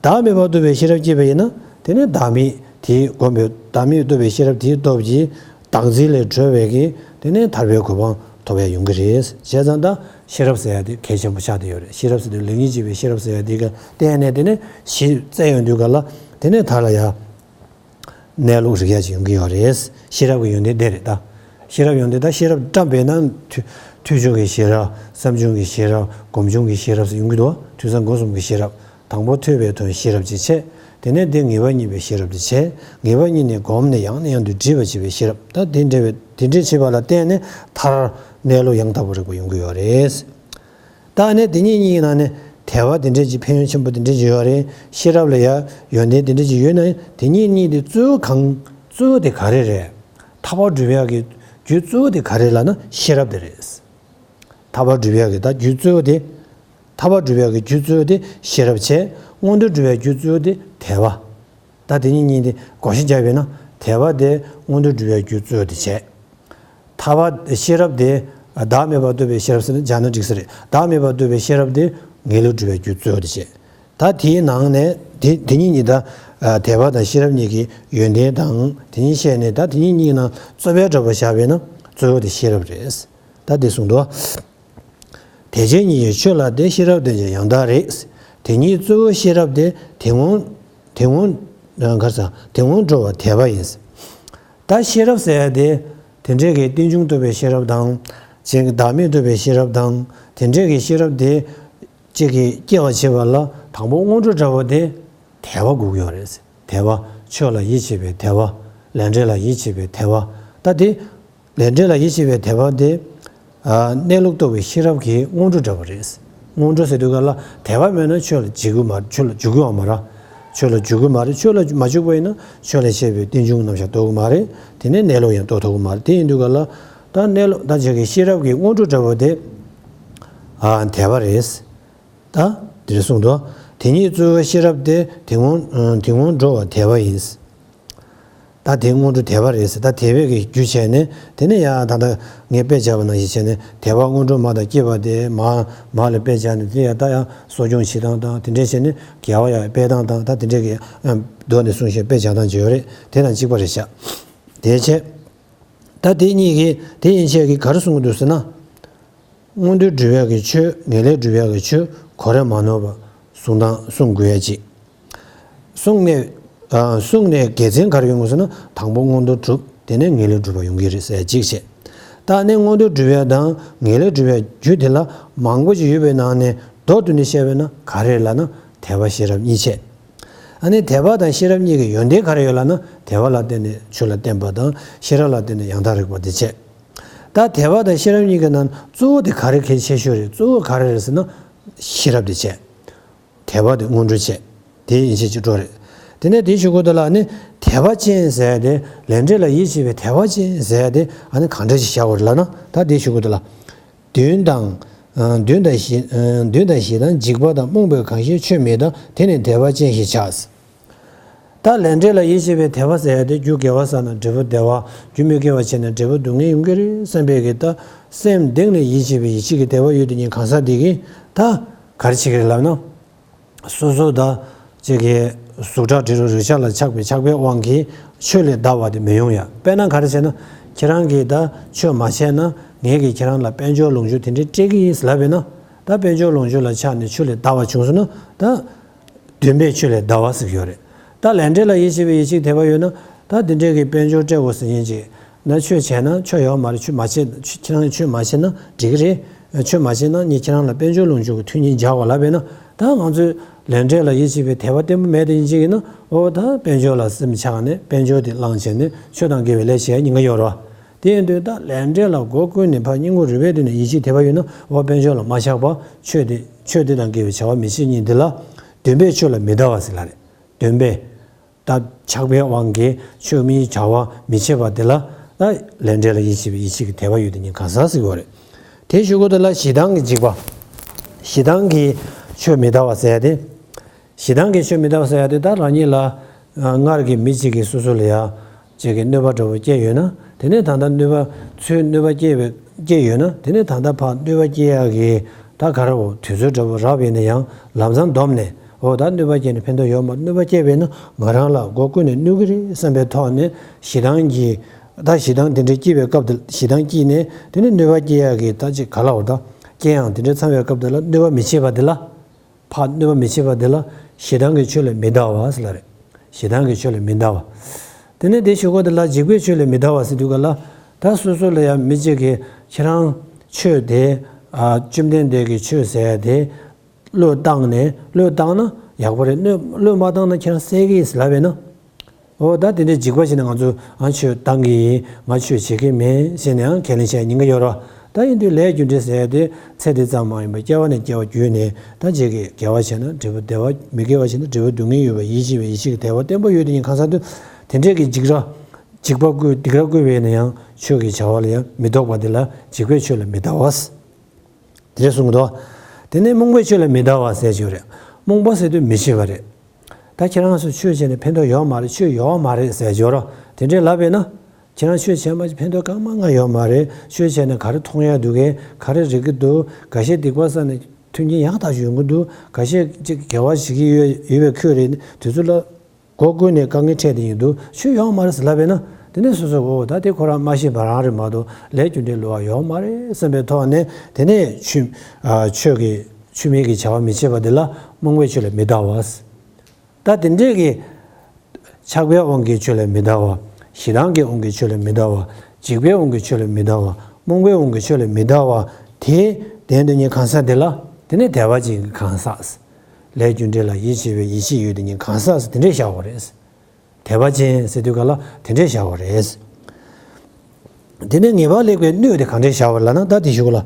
བདག་མེད་པར་རྟོགས་པའི་ཤེས་རབ་སྐྱེས་པ་ཡིན་ན། དེ་ནས་བདག་མེད་དེ་བསྒོམས་པའི། བདག་མེད་རྟོགས་པའི་ཤེས་རབ་དེའི་སྟོབས་ཀྱིས་བདག་འཛིན་ལས་གྲོལ་བའི་གི། དེ་ནས་ཐར་པའི་གོ་འཕང་ཐོབ་པ་ཡོང་གི་རེད། བྱས་ཙང་ད་ཤེས་རབ་ཟེར་ཡ་དེ་གལ་ཆེན་པོ་ཆགས་བསྡད་ཡོད་རེད། ཤེས་རབ་ཟེར་དུས་ལེགས་ཉེས་འབྱེད་པའི་ཤེས་རབ་ཟེར་ཡ་དེ་ག་བརྟེན་ནས། དེ་ནས་གཞི་བཙལ་ཡོང་དུས་ག་ལ། དེ་ནས་ཐར་ལ་ཡ། གནས་ལུགས་རིག་ཡ་ཅིག་ཡོང་གི་ཡོད་རེད། ཤེས་རབ་ཀྱི་ཡོན་ཏན་དེ་རེད་ད། ཤེས་རབ་ཡོན་ཏན་ད། ཤེས་རབ་བཀྲམ་པས་ན། ཐོས་ཐོས་བྱུང་གི་ཤེས་རབ། བསམ་བྱུང་གི་ཤེས་རབ། སྒོམ་བྱུང་གི་ཤེས་རབ་ཟེར་ཡོང་གི་འདུག་དུས་གསུམ་སྒོམ་གསུམ་གྱི་ཤེས་རབ། དང་པོ་ཐོས་པའི་དོན་ཤེས་རབ་ཅིག་བྱས། དེ་ནས་དེ་ངེས་པ་རྙེད་པའི་ཤེས་རབ་ཅིག་བྱས། ངེས་པ་རྙེད་ནས་གོམས་ནས་ཡང་ནས་ཡང་དུ་འདྲིས་པ་བྱེད་པའི་ཤེས་རབ། ད་དེ་འདྲ་བའི། དེ་འདྲ་བྱེད་པ་ལ་བརྟེན་ནས་ཐར། གནས་ལུགས་ཡང་དག་པ་རིག་པ་ཡོང་གི་ཡོད་རེད། ད་ནི་དེ་གཉིས་གཉིས་ཀྱི་ནང་ནས་དད་པ་དེ་འདྲས་ཀྱི་ཕན་ཡོན་ཆེན་པོ་དེ་འདྲས་ཀྱི་ཡོད་རེད། ཤེས་རབ་ལ་ཡང་ཡོན་ཏན་དེ་འདྲས་ཀྱི་ཡོད་ན། དེ་གཉིས་གཉིས་དེ་གཙོ་བོ་གང་། གཙོ་བོ་དེ་ག་རེ་རེད། ཐར་པ་སྒྲུབ་ཡག་གི་རྒྱུ་གཙོ་བོ་དེ་ག་རེ་ལབ་ན་ཤེས་རབ་དེ་རེད། ཐར་པ་སྒྲུབ་ཡག་གི་ད་རྒྱུ་གཙོ་བོ་དེ། ཐར་པ་སྒྲུབ་ཡག་གི་རྒྱུ་གཙོ་བོ་དེ་ཤེས་རབ་བྱས། མངོན་མཐོ་སྒྲུབ་ཡག་རྒྱུ་གཙོ་བོ་དེ་དད་པ། ད་དེ་གཉིས་གཉིས་དེ་བགོ་བཤའ་བརྒྱབ་པས་ན། དད་པ་དེ་མངོན་མཐོ་སྒྲུབ་ཡག་རྒྱུ་གཙོ་བོ་དེ་བྱས། ཐར་པ་ཤེས་རབ་དེ་བདག་མེད་པར་རྟོགས་པའི་ཤེས་རབ་ཟེར་ན་སྦྱར་ན་འགྲིག་ས་རེད། བདག་མེད་པར་རྟོགས་པའི་ཤེས་རབ་དེ་ངེས་ལུགས་སྒྲུབ་པའི་རྒྱུ་གཙོ་བོ་དེ་བྱས། ད་དེའི་ནང་ནས་དེ་དེ་གཉིས་གཉིས་ད། དད་པ་དང་ཤེས་རབ་གཉིས་ཀྱི་ཡོན་ཏན་དང་དེ་གཉིས་བཤད་ནས། ད་དེ་གཉིས་གཉིས་ནང་རྩོད་པའི་འདྲ་པོ་བཞག་པས་ན་གཙོ་བོ་དེ་ཤེས་རབ་རེད། ད་དེ་གསུངས་འདུག་དད་ཅན་ཉིད་ཀྱི་ཆོས་ལ་དེ། ཤེས་རབ་ལྡན་ཞིང་ཡང་དག་རིག་དེ་ཉིད་གཙོ་བོ་ཤེས་རབ་སྟེ། དེ་སྔོན་དེ་སྔོན་ག་རེ་ཟ། དེ་སྔོན་འགྲོ་བ་དད་པ་ཡིན། ད་ཤེས་རབ་ཟེར་ཡ་དེ། དེ་འདྲའི་གི་རྟེན་འབྱུང་རྟོགས་པའི་ཤེས་རབ་དང་། གཅིག་བདག་མེད་རྟོགས་པའི་ཤེས་རབ་དང་། དེ་འདྲའི་གི་ཤེས་རབ་དེ་གཅིག་གིས་སྐྱེ་བར་བྱེད་པ་ལ་དང་པོ་སྔོན་འགྲོ་འདྲ་བོ་དེ་དད་པ་དགོས་ཀྱི་ཡོད་རེད། དད་པ། ཆོས་ལ་ཡིད་ཆེས་པའི་དད་པ། ལས་འབྲས་ལ་ཡིད་ཆེས་པའི་དད་པ། ད་དེ་ལས་འབྲས་ལ་ཡིད་ཆེས་པའི་དད་པ་དེ། གནས་ལུགས་རྟོགས་པའི་ཤེས་རབ་ཀྱི་སྔོན་འགྲོ་འདྲ་བོ་རེད། སྔོན་འགྲོ་ཟེར་དུས་ག་ལ་དད་པ་མེད་ན་ཆོས་ལ་འཇུག་གི་མ་ཆོས་ལ་འཇུག་གི་ཡོད་མ་རེད། ཆོས་ལ་འཇུག་གི་མ་རེད། ཆོས་ལ་མ་འཇུག་པ་ཡིན་ན་ཆོས་ལ་བཤད་པའི་རྟེན་འབྱུང་རྣམ་གཞག་རྟོགས་གི་མ་རེད། དེ་ནས་གནས་ལུགས་ཡང་རྟོགས་ཐུབ་གི་མ་རེད། དེ་ཡིན་དུས་ག་ལ་ད་གནས་ལུགས་ད་ཆོས་ཀྱི་ཤེས་རབ་ཀྱི་སྔོན་འགྲོ་འདྲ་བོ་དེ་དད་པ་རེད། ད་དེ་རེད་གསུངས་འདུག་དེ་ཉིད་གཙོ་བོའི་ཤེས་རབ་སྟེ། དེ་སྔོན་དེ་སྔོན་འགྲོ་བ་དད་པ་ཡིན། ད་དེ་སྔོན་འགྲོ་དད་པ་རེད་ཟེར། ད་དད་པའི་གི་རྒྱུ་བྱས་ནས་དེ་ནས་ཡང་ད་ལྟ་ངས་དཔེ་བྱས་པ་ནང་བཞིན་བྱས་ནས་དད་པ་སྔོན་འགྲོ་མ་དང་སྐྱེས་པ་དེ་མ་མ་ལ་དཔེ་བྱས་ནས་དེ་ཡང་ད་ཡང་གསོ་སྐྱོང་བྱེད་སྟངས་དང་དེ་འདྲས་བྱས་ནས་དགེ་བ་ཡང་སྤེལ་སྟངས་དང་ད་དེ་འདྲས་ཀྱི་མདོ་ནས་གསུངས་བཞིན་དཔེ་བྱས་སྟངས་བརྗོད་ཡོད་རེད། དེ་དང་གཅིག་པ་རེད་བཞག་དེ་བྱས་ད་དེ་གཉིས་ཀྱིས་དེ་ཡན་ཆད་ཀྱིས་ག་རེ་གསུང་གི་འདུག་ཟེར་ན། མངོན་དུ་སྒྲུབ་པའི་གི་ཆོས་ངེས་ལེགས་སྒྲུབ་པའི་གི་ཆོས་གོ་རེ་མ་ནོར་བ་གསུང་དང་གསུང་དགོས་ཡ་གཅིག་གསུང་ནས་ཨ་གསུང་ནས་དགེ་མཚན་ག་རེ་ཡོང་དགོས་ཟེར་ན། དང་པོ་མངོན་དུ་གྲུབ། དེ་ནས་ངེས་ལེགས་སྒྲུབ་པ་ཡོང་གི་རེད་ཟེར་ཡ་གཅིག་བྱས། ད་ནི་མངོན་དུ་སྒྲུབ་ཡ་དང་ངེས་ལེགས་སྒྲུབ་པའི་རྒྱུ་དེ་ལ་མང་པོ་ཞིག་ཡོད་པའི་ནང་ནས་མདོར་བསྡུས་ནས་བཤད་པས་ན་ག་རེ་ལབ་ན་དད་པ་ཤེས་རབ་གཉིས་བྱས། ཨ་ནི་དད་པ་དང་ཤེས་རབ་གཉིས་ཀྱི་ཡོན་ཏན་ག་རེ་ཡོད་ལབ་ན། དད་པ་ལ་བརྟེན་ནས་ཆོས་ལ་བརྟེན་པ་དང་ཤེས་རབ་ལ་བརྟེན་ནས་ཡང་དག་རིག་པ་དེ་བྱས། ད་དད་པ་དང་ཤེས་རབ་གཉིས་ཀྱི་ནང་གཙོ་བོ་དེ་ག་རེ་གལ་ཆེ་ཤོས་རེད། གཙོ་བོ་ག་རེ་རེད་ཟེར་ན་ཤེས་རབ་དེ་བྱས། དད་པ་དེ་སྔོན་འགྲོ་བྱས། དེ་ཡན་ཆད་ཅིག་འགྲོ་རེད། དེ་ནས་དེའི་གཞུག་གུ་དེ་ལ་ནི་དད་པ་ཅན་ཟེར་ཡ་དེ། ལས་འབྲས་ལ་ཡིད་ཆེས་པའི་དད་པ་ཅན་ཟེར་ཡ་དེ་ཨ་ནི་གང་འདྲ་ཞིག་བཞག་དགོས་རེད་ལབ་ན། ད་དེའི་གཞུག་གུ་དེ་ལ། གདོན་དང་། ཨ་གདོན་དང་ཞེ་ཨ་གདོན་དང་ཞེ་སྡང་འཇིགས་པ་དང་རྨོངས་པའི་གང་ཞིག་ཆོས་མི་གདའ། དེ་ནི་དད་པ་ཅན་ཞེས་བྱ། ད་ལས་འབྲས་ལ་ཡིད་ཆེས་པའི་དད་པ་ཟེར་ཡ་དེ། རྒྱུ་དགེ་བ་བསགས་ན་འབྲས་བུ་བདེ་བ། རྒྱུ་མི་དགེ་བ་བྱས་ན་འབྲས་བུ་སྡུག་བསྔལ་ཡོང་གི་རེད་བསམ་པའི་གི་ད་སེམས་གཏིང་ནས་ཡིད་ཆེས་པའི་ཡིད་ཆེས་ཀྱི་དད་པ་ཡོད་དེ་ཉིད་གང་ཟག་དེ་གིས་ད་ག་རེ་བྱེད་ཀྱི་རེད་ལབ་ན། སོ་སོ་ད་ཅིག་གི་གཟུགས་སྒྲ་དྲི་རོ་རེག་བྱ་ལ་ཆགས་པའི་ཆགས་པའི་དབང་གིས་ཆོས་ལས་འདའ་བ་དེ་མི་ཡོང་ཡ། དཔེར་ན་ག་རེ་བྱས་ན། ཁྱེད་རང་གིས་ད་ཆོས་མ་བྱས་ན་ངས་ཀྱིས་ཁྱེད་རང་ལ་དཔལ་འབྱོར་ལོངས་སྤྱོད་དེ་འདྲའི་སྤྲད་ཀྱི་ཡིན་ལབ་པས་ན། ད་དཔལ་འབྱོར་ལོངས་སྤྱོད་ལ་ཆགས་ནས་ཆོས་ལས་འདའ་བ་བྱུང་སོང་ན་ད། འདུན་པས་ཆོས་ལས་འདའ་བ་ཟེར་གྱི་ཡོད་རེད། ད་ལས་འབྲས་ལ་ཡིད་ཆེས་པའི་ཡིད་ཆེས་དད་པ་ཡོད་ན། ད་དེ་འདྲས་ཀྱི་དཔལ་འབྱོར་སྤྲད་དགོས་ཟེར་མཁན་ཅིག་ན་ཆོས་བྱས་ན་ཆོས་ཡོད་མ་རེད། ཆོས་མ་བྱེད་ཁྱེད་རང་ཆོས་མ་བྱེད་ན་འགྲིག་གི་རེད། ཆོས་མ་བྱེད་ན་ངས་ཁྱེད་རང་ལ་དཔལ་འབྱོར་ལོངས་སྤྱོད་ཀྱི་མཐུན་རྐྱེན་སྦྱར་བ་ལབ་པས་ན། ད་ང་ཚོས་ལས་འབྲས་ལ་ཡིད་ཆེས་པའི་དད་པ་བརྟན་པོ་མེད་དེ་ཡིན་ཅིག་ཡིན་ན། འོ་ད་དཔལ་འབྱོར་ལ་སེམས་ཆགས་ནས་དཔལ་འབྱོར་དེ་བླངས་བྱས་ནས་ཆོས་དང་འགལ་བའི་ལས་བྱེད་ཉེན་ཁ་ཡོད་རེད་བ། དེ་ཡིན་དུས་ད་ལས་འབྲས་ལ་སྒོ་ཀུན་ནས་ཕར་སྙིང་ཁོང་རུས་པའི་དུས་ནས་ཡིད་ཆེས་དད་པ་ཡོད་ན། འོ་དཔལ་འབྱོར་ལ་མ་ཆགས་པ། ཆོས་དེ་ཆོས་དེ་དང་འགལ་བའི་བྱ་བ་མི་བྱེད་མཁན་དེ་ལ་འདུན་པས་ཆོས་ལ་མི་འདའ་བ་ཟེར་ལབ་རེད། འདུན་པས། ད་ཆགས་པའི་དབང་གིས་ཆོས་མིན་བྱ་བ་མི་བྱེད་པ་དེ་ལ་ད་ལས་འབྲས་ལ་ཡིད་ཆེས་པའི་ཡིད་ཆེས་ཀྱི་དད་པ་ཡོད་དེ་ཉིད་གང་ཟག་ཟེར་གྱི་ཡོད་རེད། དེའི་གཞུག་གུ་དེ་ལ་ཞེ་སྡང་གི་འཇིགས་པ། ཞེ་སྡང་གིས་ཆོས་མི་འདའ་བ་ཟེར་ཡ་དེ། ཞེ་སྡང་གིས་ཆོས་མི་འདའ་བ་ཟེར་ཡ་དེ། ད་རང་ཉིད་ལ་སྔར་གྱི་མི་གཅིག་གིས་སོ་སོ་ལ་ཡ་ཅིག་གི་གནོད་པ་འདྲ་བོ་བསྐྱལ་ཡོད་ན། དེ་ནས་ད་ལྟ་གནོད་པ་ཚུར་གནོད་པ་བསྐྱལ་བའི་བསྐྱལ་ཡོད་ན། དེ་ནས་ད་ལྟ་ཕར་གནོད་པ་བསྐྱལ་ཡག་གི་ད་ག་རེ་འོ་དུས་ཚོད་འདྲ་བོ་རག་པ་ཡིན་ན་ཡང་ལམ་སང་བསྡོམས་ནས། འོ་ད་གནོད་པ་བསྐྱལ་ནས་ཕན་ཐོགས་ཡོད་མ། གནོད་པ་བསྐྱལ་བས་ན་ང་རང་ལ་སྒོ་ཀུན་ནས་གནོད་ཀྱི་རེད་བསམ་པའི་ཐོག་ནས་ཞེ་སྡང་གིས། ད་ཞེ་སྡང་དེ་འདྲའི་སྐྱེས་པའི་སྐབས་དེ། ཞེ་སྡང་སྐྱེས་ནས་དེ་ནས་གནོད་པ་བསྐྱལ་ཡག་གི་ད་ཅིག་ག་ལ་འོ་ད་རྐྱེན་ཡང་དེ་འདྲའི་ཚང་བའི་སྐབས་དེ་ལ་གནོད་པ་མི་བྱེད་པ་དེ་ལ། ཕར་གནོད་པ་མི་བྱེད་པ་དེ་ལ་ཞེ་སྡང་གིས་ཆོས་ལས་མི་འདའ་བ་ཟེར་ལབ་རེད། ཞེ་སྡང་གིས་ཆོས་ལས་མི་འདའ་བ། དེ་ནས་དེའི་གཞུག་གུ་དེ་ལ་འཇིགས་པས་ཆོས་ལས་མི་འདའ་བ་ཟེར་དུས་ག་ལ། ད་སོ་སོ་ལ་ཡང་མི་གཅིག་གིས་ཁྱེད་རང་ཆོས་དེ། ཨ་བཅོམ་ལྡན་འདས་ཀྱི་ཆོས་ཟེར་ཡ་དེ་བློས་བཏང་ནས། བློས་བཏང་ན་ཡག་པོ་རེད། བློས་བློས་མ་བཏང་ན་ཁྱེད་རང་བསད་ཀྱི་ཡིན་ཟེར་ལབ་པས་ན། འོ་ད་དེ་འདྲའི་འཇིགས་པ་བྱས་ནས་ང་ཚོ་ཨ་ཆོས་བཏང་གི་ཡིན། ང་ཆོས་བྱེད་ཀྱི་མིན་ཟེར་ནས་ཨ་ཁས་ལེན་བྱས་ཉེན་ཁ་ཡོད་རེད། ད་ཡིན་དུས་ལས་རྒྱུ་འབྲས་ཟེར་ཡ་དེ་ཚེ་འདི་ཙམ་མ་ཡིན་པར་སྐྱེ་བ་ནས་སྐྱེ་བ་བརྒྱུད་ནས། ད་ཅིག་གིས་དགེ་བ་བྱས་ན་འབྲས་བུ་བདེ་བ། མི་དགེ་བ་བྱས་ན་འབྲས་བུ་སྡུག་བསྔལ་ཡོད་པ་ཡིད་ཆེས་པའི་ཡིད་ཆེས་ཀྱི་དད་པ་བརྟན་པོ་ཡོད་དེ་ཉིད་གང་ཟག་དུས། དེ་འདྲས་ཀྱི་འཇིགས་ར། འཇིགས་པ་བསྐུལ། སྡིགས་ར་བསྐུལ་བས་ན་ཡང་ཆོས་ཀྱི་བྱ་བ་ལ་ཡང་མི་ལྡོག་པ་དེ་ལ་འཇིགས་པས་ཆོས་ལས་མི་འདའ་བ། དེ་འདྲས་གསུངས་འདུག་དེ་ནས་རྨོངས་པས་ཆོས་ལས་མི་འདའ་བ་ཟེར་གྱི་ཡོད་རེད། རྨོངས་པ་ཟེར་དུས་མི་ཤེས་པ་རེད། ད་ཁྱེད་རང་ཚོ་ཆོས་བྱས་ནས་ཕན་ཐོགས་ཡོད་མ་རེད། ཆོས་ཡོད་མ་རེད་ཟེར་གྱི་ཡོད་རེད། དེ་འདྲས་ལབ་པས་ན། ཁྱེད་རང་ཆོས་བྱས་མ་བྱས་ཕན་ཐོགས་གང་མང་ང་ཡོད་མ་རེད། ཆོས་བྱས་ནས་ག་རེ་མཐོང་ཡ་འདུག་གས། ག་རེ་རིག་གི་འདུག་ག་ཤེད་སྡིག་པ་བསགས་ནས་མཐུན་རྐྱེན་ཡག་ཐག་ཆོད་ཡོང་གི་འདུག་ག་ཤེད་ཅིག་དགེ་བ་བྱེད་ཀྱི་ཡོད་ཡོད་པའི་ཁྱོད་རེད། དུས་ཚོད་ལ་སྒོ་ཀུན་ནས་དཀའ་ངལ་འཕྲད་དེ་ཡིན་འདུག་ཆོས་ཡོད་མ་རེད་ཟེར་ལབ་པས་ན། དེ་ནས་སོ་སོ་འོ་ད་དེ་ཁོ་རང་མ་ཤེས་པ་རང་རེད་མ་གཏོགས་ལས་རྒྱུ་འབྲས་བསླུ་བ་ཡོད་མ་རེད་བསམ་པའི་ཐོག་ནས། དེ་ནས་ཆོས་ཨ་ཆོས་ཀྱི་ཆོས་མིན་གྱི་བྱ་བ་མི་བྱེད་པ་དེ་ལ་རྨོངས་པས་ཆོས་ལས་མི་འདའ་བ། ད་དེ་འདྲས་ཀྱི་ཆགས་པའི་དབང་གིས་ཆོས་ལས་མི་འདའ་བ། ཞེ་སྡང་གི་དབང་གིས་ཆོས་ལས་མི་འདའ་བ། འཇིགས་པའི་དབང་གིས་ཆོས་ལས་མི་འདའ་བ། རྨོངས་པའི་དབང་གིས་ཆོས་ལས་མི་འདའ་བ། དེ་བདེན་དུ་ཉིད་གང་ཟག་དེ་ལ། དེ་ནི་དད་པ་ཅན་གྱི་གང་ཟག་ལས་རྒྱུ་འབྲས་ལ་ཡིད་ཆེས་པའི་ཡིད་ཆེས་ཡོད་དེ་ཉིད་གང་ཟག་ཟེར་དེ་འདྲས་བཞག་པ་རེད། དད་པ་ཅན་ཟེར་དུས་ག་ལ་དེ་འདྲས་བཞག་པ་རེད། དེ་ནས་ངེས་པར་ལེགས་པའི་སྣོད་དེ་གང་འདྲས་བཞག་པ་ལབ་ན། ད་དེ་ཞུ་གི་ལ།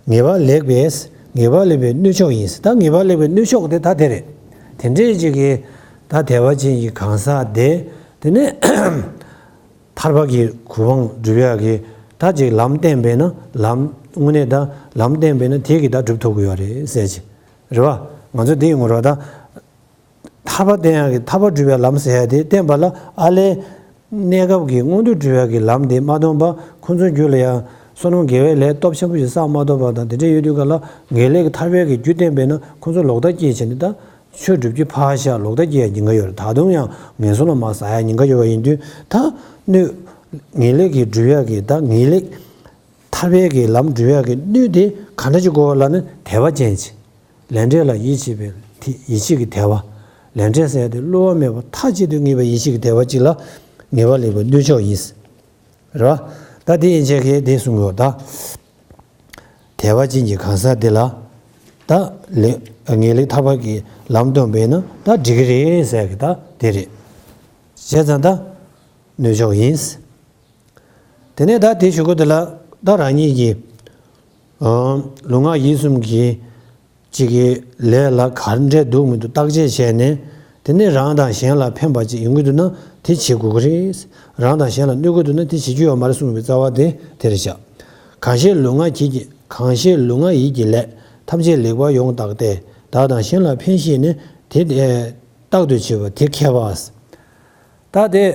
ངེས་པར་ལེགས་པས། ངེས་པར་ལེགས་པའི་སྣོད་མཆོག་ཡིན། ད་ངེས་པར་ལེགས་པའི་སྣོད་མཆོག་དེ་ད་དེ་རེད། དེ་འདྲས་ཅིག་གིས་ད་དད་པ་ཅན་གྱི་གང་ཟག་དེ། དེ་ནས་ཐར་པ་གི་གོ་འཕང་སྒྲུབ་ཡག་གི་ད་ཅིག་ལམ་བསྟན་པས་ན། ལམ་དངོས་གནས་ད་ལམ་བསྟན་པས་ན་དེ་གིས་ད་སྒྲུབ་ཐུབ་ཀྱི་ཡོད་རེད་ཟེར་གྱི་རེད་བ། ང་ཚོ་འདི་ཡོང་གི་རེད་བ་ད། ཐར་པ་བསྟན་ཡག་གི་ཐར་པ་སྒྲུབ་པའི་ལམ་ཟེར་ཡག་དེ་བསྟན་པ་ལ། ཨ་ལས་གནས་སྐབས་ཀྱི་མངོན་མཐོ་སྒྲུབ་ཡག་གི་ལམ་དེ་མ་ཐོན་པ། ཁོ་ཚོའི་རྒྱུད་ལ་ཡང་བསོད་ནམས་དགེ་བའི་ལས་སྟོབས་ཆེན་པོ་ཞིག་བསགས་མ་ཐུབ་པ་དང་དེ་འདྲ་ཡོད་དུས་ག་ལ། ངེས་ལེགས་ཀྱི་ཐར་པའི་གི་རྒྱུ་བསྟན་པས་ན་ཁོ་ཚོ་ལོག་ལྟ་སྐྱེས་བྱས་ནས་ད་ཆོས་སྒྲུབ་རྒྱུ་ཕར་བཞག་ལོག་ལྟ་སྐྱེས་ཡག་ཉེན་ཁ་ཡོད་རེད། ད་དུང་ཡང་ངན་སོང་ལ་མར་ཟག་ཡག་ཉེན་ཁ་ཡོད་པ་ཡིན་དུས། ད་སྣོད་ངེས་ལེགས་ཀྱི་སྒྲུབ་ཡག་གི་ད་ངེས་ལེགས་ཐར་པའི་གི་ལམ་སྒྲུབ་ཡག་གི་སྣོད་དེ་ག་འདྲ་ཅིག་དགོས་པ་ལབ་ན། དད་པ་ཅན་གྱི། ལས་འབྲས་ལ་ཡིད་ཆེས་པའི་དེ་ཡིད་ཆེས་ཀྱི་དད་པ། ལས་འབྲས་ཟེར་ཡག་དེ་བསླུ་བ་མེད་པ་མཐའ་གཅིག་ཏུ་ངེས་པའི་ཡིད་ཆེས་ཀྱི་དད་པ་ཅིག་ལ་ངེས་པར་ལེགས་པའི་སྣོད་མཆོག་ཡིན། རེད་བ། ད་དེ་ཡན་ཆད་ཀྱིས་དེ་གསུང་གི་ཡོད་ད། དད་པ་ཅན་གྱི་གང་ཟག་དེ་ལ་ད་ལེགས་ངེས་ལེགས་ཐར་པ་གི་ལམ་སྟོན་པས་ན་ད་འགྲིག་གི་རེད་ཟེར་གི་ད་དེ་རེད། བྱས་ཙང་ད་སྣོད་མཆོག་ཡིན། དེ་ནས་ད་དེ་ཞུ་གི་དེ་ལ། ད་རང་ཉིད་ཀྱི་ཨ་ལུས་ངག་ཡིད་གསུམ་གྱི་གཅིག་གི་ལས་ལ་ག་འདྲས་འདུག་མི་འདུག་བརྟག་དཔྱད་བྱས་ནས། དེ་ནས་རང་དང་གཞན་ལ་ཕན་པ་ཅིག་ཡོང་གི་འདུག་ན་དེ་བྱེད་དགོས་ཀྱི་རེད། རང་དང་གཞན་ལ་གནོད་ཀྱི་འདུག་ན་དེ་བྱེད་རྒྱུ་ཡོད་མ་རེད་གསུངས་པའི་རྩ་བ་དེ་དེ་རེད་བཞག། གང་ཞིག་ལུས་ངག་ཡིད་ཀྱི། གང་ཞིག་ལུས་ངག་ཡིད་ཀྱི་ལས་ཐམས་ཅད་ལེགས་པར་ཡོངས་བརྟགས་ཏེ། བདག་དང་གཞན་ལ་ཕན་ཞེས་ནས་དེ་རྟག་ཏུ་བྱེད་པ་དེ་མཁས་པ། ད་དེ།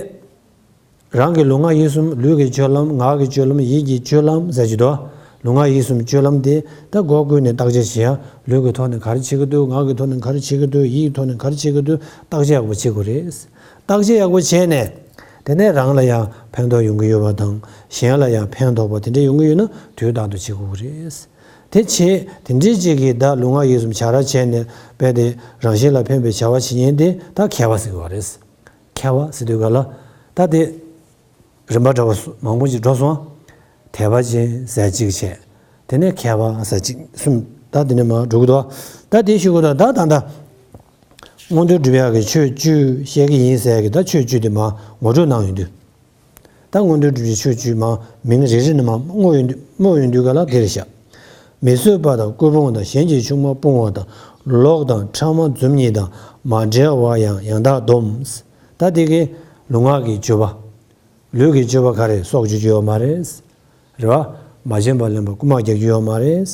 རང་གི་ལུས་ངག་ཡིད་གསུམ། ལུས་ཀྱི་སྤྱོད་ལམ། ངག་གི་སྤྱོད་ལམ། ཡིད་ཀྱི་སྤྱོད་ལམ་ཟེར་གྱི་འདུག། ལུས་ངག་ཡིད་གསུམ་སྤྱོད་ལམ་དེ་ད་སྒོ་ཀུན་ནས་བརྟག་དཔྱད་བྱེད་ཡ། ལུས་ཀྱི་ཐོག་ནས་ག་རེ་བྱེད་ཀྱི་འདུག། ངག་གི་ཐོག་ནས་ག་རེ་བྱེད་ཀྱི་འདུག། ཡིད་ཀྱི་ཐོག་ནས་ག་རེ་བྱེད་ཀྱི་འདུག། བརྟག་དཔྱད་ཡག་པོ་བྱེད་དགོས་རེད། བརྟག་དཔྱད་ཡག་པོ་བྱས་ནས། དེ་ནས་རང་ལ་ཡང་ཕན་ཐོགས་ཡོང་གི་ཡོད་པ་དང་། གཞན་ལ་ཡང་ཕན་ཐོགས་པ་དེ་འདྲ་ཡོང་གི་ཡོད་ན་དུས་རྟག་ཏུ་བྱེད་དགོས་ཀྱི་རེད། དེ་བྱས་དེ་འདྲའི་ཅིག་གིས་ད་ལུས་ངག་ཡིད་གསུམ་བྱ་ར་བྱས་ནས་རྦད་དེ་རང་གཞན་ལ་ཕན་པའི་བྱ་བ་བྱེད་མཁན་དེ་ད་མཁས་པ་ཟེར་གྱི་ཡོད་རེད། མཁས་པ་ཟེར་དུས་ག་ལ། ད་དེ་རིམ་པ་འདྲ་བ་སུ་མང་པོ་ཅིག་འགྲོ་སོང་། དད་པ་ཅན་ཟེར་གཅིག་བྱས། དེ་ནས་མཁས་པ་ཟེར་གཅིག་གསུམ། ད་དེ་ནས་མར་འགྲོ་གི་འདུག། ད་དེ་ཞུ་གི་འདུག། ད་ད་ད་མངོན་མཐོ་སྒྲུབ་ཡག་གི་ཆོས་བཅུ་བཤད་ཀྱི་ཡིན་ཟེར་གི། ད་ཆོས་བཅུ་དེ་མར་ངོ་སྤྲོད་གནང་ཡོང་དུས། ད་མངོན་མཐོ་སྒྲུབ་ཀྱི་ཆོས་བཅུ་མར་མིང་རེ་རེ་ནས་མར་སྨོས་ཡོང་དུས། སྨོས་ཡོང་དུས་ག་ལ་དེ་རེད་བཞག། མི་བཟོད་པ་དང་སྐུ་ཕུང་དང་། གཞན་གྱི་ཆུང་མ་སྤོང་བ་དང་། ལོག་དང་ཕྲ་མ་རྫུན་གཉིས་དང་། མ་བྲལ་བ་ཡང་ཡང་དག་སྡོམ། ད་དེ་གི་ལུས་ངག་གི་སྤྱོད་པ། ལུས་ཀྱི་སྤྱོད་པ་ག་རེ། སྲོག་གཅོད་རྒྱུ་ཡོད་མ་རེད། རེད་བ། མ་བྱིན་པར་ལེན་པ་རྐུ་མ་རྒྱག་རྒྱུ་ཡོད་མ་རེད།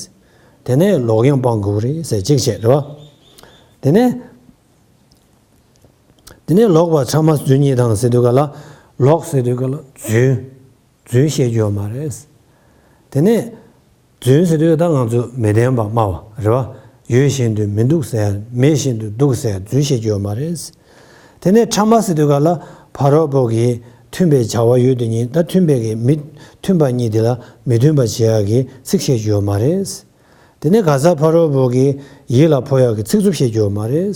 དེ་ནས་ལོག་གཡེམ་སྤང་དགོས་རེད་ཟེར་གཅིག་བྱས། རེད་བ། དེ་ནས། དེ་ནས་ལོག་པ་ཕྲ་མ་རྫུན་གཉིས་དང་ཟེར་དུས་ག་ལ། ལོག་ཟེར་དུས་ག་ལ་རྫུན། རྫུན་བཤད་རྒྱུ་ཡོད་མ་རེད། དེ་ནས་རྫུན་ཟེར་དུས་ད་ང་ཚོ་མི་བདེན་པ་སྨྲ་བ་རེད་བ། ཡོད་བཞིན་དུ་མི་འདུག་ཟེར། མེད་བཞིན་དུ་འདུག་ཟེར། རྫུན་བཤད་རྒྱུ་ཡོད་མ་རེད། དེ་ནས་ཕྲ་མ་ཟེར་དུས་ག་ལ་ཕ་རོལ་པོ་གི་མཐུན་པའི་བྱ་བ་ཡོད་དེ་ཉིད། ད་མཐུན་པའི་གི་མི་མཐུན་པ་གཉིས་དེ་ལ་མི་མཐུན་པ་བྱེད་ཡག་གི་ཚིག་བཤད་རྒྱུ་ཡོད་མ་རེད། དེ་ནས་ག་ས་ཕ་རོལ་པོ་གི་ཡིད་ལ་ཕོག་ཡག་གི་ཚིག་རྩུབ་བཤད་རྒྱུ་ཡོད་མ་རེད།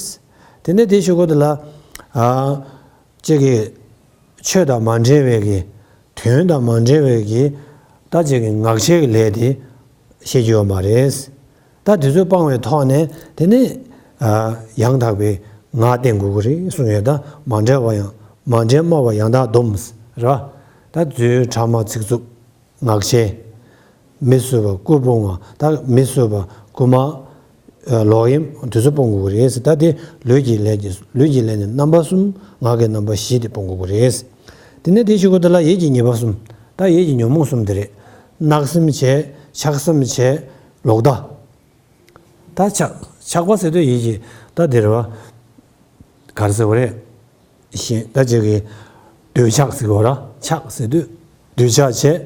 དེ་ནས་དེ་ཞུ་གོ་དེ་ལ། ཨ། ཅིག་གི་ཆོས་དང་མ་འབྲེལ་བའི་གི། དོན་དང་མ་འབྲེལ་བའི་གི། ད་ཅིག་གི་ངག་འཁྱལ་གྱི་ལས་དེ་བཤད་རྒྱུ་ཡོད་མ་རེད། ད་དེ་ཚོ་སྤང་བའི་ཐོག་ནས་དེ་ནས། ཨ། ཡང་དག་པའི་ངག་བསྟེན་དགོས་ཀྱི་རེད་གསུངས་ཡོད། ད་མ་འབྲེལ་བ་ཡང་། མ་འབྲེལ་སྨྲ་བ་ཡང་དག་སྡོམ། རེད་བ། ད་རྫུན། ཕྲ་མ། ཚིག་རྩུབ། ངག་འཁྱལ། མི་བཟོད་པ། རྐུ་སྤོང་བ། ད་མི་བཟོད་པ། རྐུ་མ། ཨ། ལོག་གཡེམ་དེ་ཚོ་སྤོང་དགོས་ཀྱི་རེད། ད་དེ་ལུས་ཀྱི་ལས་ཀྱི། ལུས་ཀྱི་ལས་ནི་རྣམ་པ་གསུམ། ངག་གི་རྣམ་པ་བཞི་དེ་སྤོང་དགོས་ཀྱི་རེད། དེ་ནས་དེ་ཞུ་གོ་དེ་ལ་ཡིད་ཀྱི་ཉེས་པ་གསུམ། ད་ཡིད་ཀྱི་ཉོན་མོངས་གསུམ་དེ་རེད། བརྣག་སེམས་བྱས། ཆགས་སེམས་བྱས། ལོག་ལྟ། ད་ཆགས། ཆགས་པ་ཟེར་དུས་ཡིད་ཀྱི་ད་དེ་རེད་བ། ག་རེ་ཟེར་བ་རེད། གཞན་ད་ཅིག་གི་འདོད་ཆགས་ཟེར་བ་ར། ཆགས་ཟེར་དུས་འདོད་ཆགས་བྱས།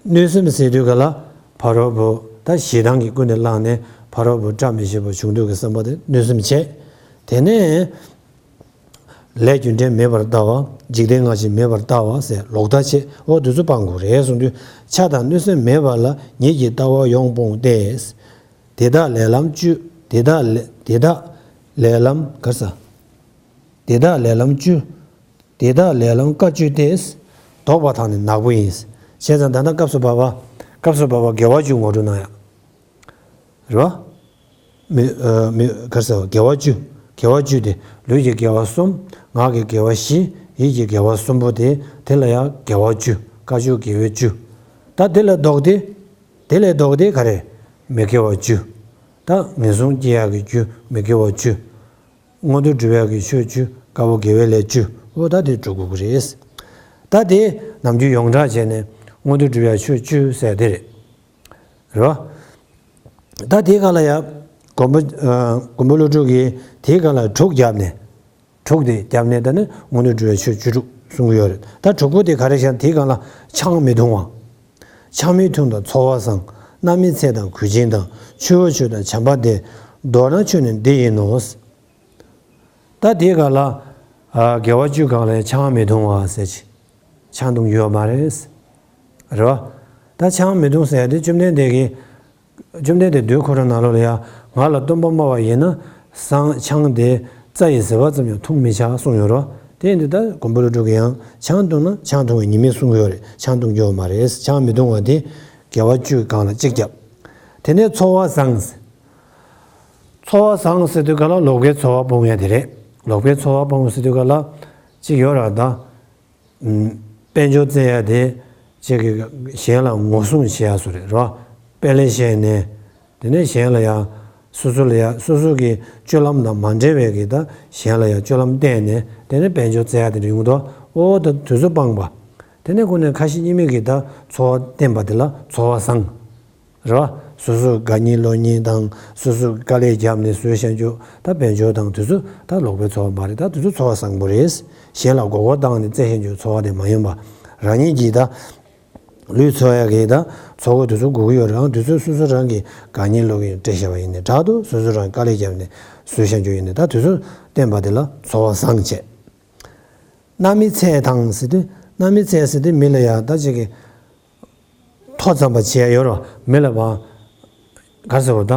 གནོད་སེམས་ཟེར་དུས་ག་ལ་ཕ་རོལ་པོ་ད་ཞེ་སྡང་གིས་ཀུན་ནས་བསླངས་ནས་ཕ་རོལ་པོ་བཀྲ་མི་ཤིས་པ་བྱུང་འདུག་གི་བསམ་པ་དེ་གནོད་སེམས་བྱས། དེ་ནས་ལས་རྒྱུ་འབྲས་མེད་པར་ལྟ་བ། འཇིག་རྟེན་སྔ་ཕྱི་མེད་པར་ལྟ་བ་ཟེར་ལོག་ལྟ་བྱས། འོ་དེ་ཚོ་སྤང་དགོས་རེད་གསུངས་དུས། ཆགས་དང་གནོད་སེམས་མེད་པ་ལ་ཉིད་ཀྱི་ལྟ་བ་ཡོངས་སྤོང་སྟེ། དེ་དག་ལས་ལམ་བཅུ། དེ་དག་ལས། དེ་དག་ལས་ལམ་ག་རེ་ཟ། དེ་དག་ལས་ལམ་བཅུ། དེ་དག་ལས་ལམ་ཀ་བཅུ་སྟེ། ལྡོག་པ་དང་ནི་ནག་པོ་ཡིན། བྱས་ཙང་ད་ལྟ་སྐབས་སུ་བབ་པ། སྐབས་སུ་བབ་པ་དགེ་བ་བཅུ་ངོ་སྤྲོད་གནང་ཡ། རེད་བ། མི། ཨ། མི། ག་རེ་ཟ། དགེ་བ་བཅུ། དགེ་བ་བཅུ་དེ་ལུས་ཀྱི་དགེ་བ་གསུམ། ངག་གི་དགེ་བ་བཞི། ཡིད་ཀྱི་དགེ་བ་གསུམ་པོ་དེ། དེ་ལ་ཡང་དགེ་བ་བཅུ། དཀའ་སྤྱོད་དགེ་བའི་བཅུ། ད་དེ་ལས་ལྡོག་སྟེ། དེ་ལས་ལྡོག་སྟེ་ག་རེ། མི་དགེ་བ་བཅུ། ད་ངན་སོང་སྐྱེ་ཡག་གི་རྒྱུ་མི་དགེ་བ་བཅུ། མངོན་མཐོ་སྒྲུབ་ཡག་གི་ཆོས་བཅུ། དཀར་པོ་དགེ་བའི་ལས་བཅུ། འོ་ད་དེ་འགྲོ་དགོས་ཀྱི་རེད། ད་དེ་ནམ་རྒྱུན་ཡོངས་གྲགས་བྱས་ནས་མངོན་མཐོ་སྒྲུབ་ཡག་ཆོས་བཅུ་ཟེར་དེ་རེད། རེད་བ། ད་དེའི་སྒང་ལ་ཡང་མགོན་པོ་ཨ་མགོན་པོ་ཀླུ་སྒྲུབ་ཀྱིས་དེའི་སྒང་ལ་དྲུག་བརྒྱབ་ནས། དྲུག་དེ་བརྒྱབ་ནས་ད་ནི་མངོན་མཐོ་སྒྲུབ་པའི་ཆོས་བཅུ་དྲུག་གསུང་གི་ཡོད་རེད། ད་དྲུག་པོ་དེ་ག་རེ་བཞག་དེའི་སྒང་ལ། ཆང་མི་འཐུང་བ། ཆང་མི་འཐུང་དང་འཚོ་བ་བཟང་། རྣམ་སྨིན་ཚད་དང་གོས་ཆེན་དང་། ཆུ་བོ་ཆོས་དང་བྱམས་པ་སྟེ། མདོར་ན་ཆོས་ནི་འདི་ཡིན་ནོ། ད་དེའི་སྒང་ལ། ཨ་དགེ་བ་བཅུའི་སྒང་ལ་ཆང་མི་འཐུང་བ་ཟེར་གྱི། ཆང་འཐུང་རྒྱུ་ཡོད་མ་རེད། རེད་བ། ད་ཆང་མི་འཐུང་ཟེར་ཡ་དེ་བཅོམ་ལྡན་འདས་ཀྱིས། བཅོམ་ལྡན་འདས་དུས་འཁོར་ནང་ལོགས་ལ་ཡང་ང་ལ་སྟོན་པ་སྨྲ་བ་ཡིན་ན་སང་ཆང་དེ་རྩྭ་ཡི་ཟིལ་པ་ཙམ་ཡང་འཐུང་མི་བྱ་གསུངས་ཡོད་རེད། དེ་ཡིན་དུས་ད་མགོན་པོ་ཀླུ་སྒྲུབ་ཀྱིས་ཡང་ཆང་འཐུང་ན་ཆང་འཐུང་བའི་ཉེས་དམིགས་གསུང་གི་ཡོད་རེད། ཆང་འཐུང་རྒྱུ་ཡོད་མ་རེད། ཆང་མི་འཐུང་བ་དེ་དགེ་བ་བཅུའི་སྒང་ལ་གཅིག་བརྒྱབ། དེ་ནས་འཚོ་བ་བཟང་། འཚོ་བ་བཟང་ཟེར་དུས་ག་ལ་ལོག་པའི་འཚོ་བ་སྤོང་ཡ་དེ་རེད། ལོག་པའི་འཚོ་བ་སྤོང་ཟེར་དུས་ག་ལ་གཅིག་ཡོད་རེད་ད། དཔལ་འབྱོར་བཙལ་ཡ་དེ་གཅིག་གི་གཞན་ལ་ངོ་སྲུང་བྱེད་ཡ་བཟོ་རེད་རོ། དཔལ་ལས་བཤད་ནས། དེ་ནས་གཞན་ལ་ཡ། སོ་སོ་ལ་ཡ་སོ་སོ་གི་སྤྱོད་ལམ་དང་མ་འབྲེལ་བའི་གི་ད་གཞན་ལ་ཡ་སྤྱོད་ལམ་བསྟན་ནས་དེ་ནས་དཔལ་འབྱོར་བཙལ་ཡ་དེ་འདྲ་ཡོང་གི་འདུག་འོ་ད་དུས་ཚོད་སྤངས་པ། དེ་ནས་ཁོ་ནས་ཁ་ཞེ་གཉིས་མེད་ཀྱི་ད་འཚོ་བ་བསྟན་པ་དེ་ལ་འཚོ་བ་བཟང་། རེད་བ། སོ་སོས་དགའ་ཉེ་ལོ་ཉེ་དང་སོ་སོས་དཀའ་ལས་བརྒྱབ་ནས་བཟོས་བཞག་རྒྱུ་ད་དཔལ་འབྱོར་དང་དེ་ཚོ་ད་ལོག་པའི་འཚོ་བ་མ་རེད། ད་དེ་ཚོ་འཚོ་བ་བཟང་པོ་རེད། གཞན་ལ་མགོ་སྐོར་བཏང་ནས་བཙལ་བཞག་རྒྱུ་འཚོ་བ་དེ་མ་ཡིན་པ། རང་ཉིད་ཀྱིས་ད་ལུས་འཚོ་ཡ་གི་ད་འཚོ་གོས་དེ་ཚོ་དགོས་ཀྱི་ཡོད་རེད། ཨང་དེ་ཚོ་སོ་སོ་རང་གི་དགའ་ཉེ་ལོ་ཉེ་སྤྲད་བཞག་པ་ཡིན་ནའི་འདྲ་འདུག་སོ་སོ་རང་དཀའ་ལས་བརྒྱབ་ནས་བཟོས་བཞག་རྒྱུ་ཡིན་ནའི་ད་དེ་ཚོ་བསྟན་པ་དེ་ལ་འཚོ་བ་བཟང་བྱས། རྣམ་སྨིན་ཚད་དང་ཟེར་དུས་རྣམ་སྨིན་ཚད་ཟེར་དུས་མི་ལ་ཡ་ད་ཅིག་གི་མཐོ་ཙམ་པ་བྱས་ཡོད་རོ། མི་ལ་བ། གར་ཟེར་བ་ད།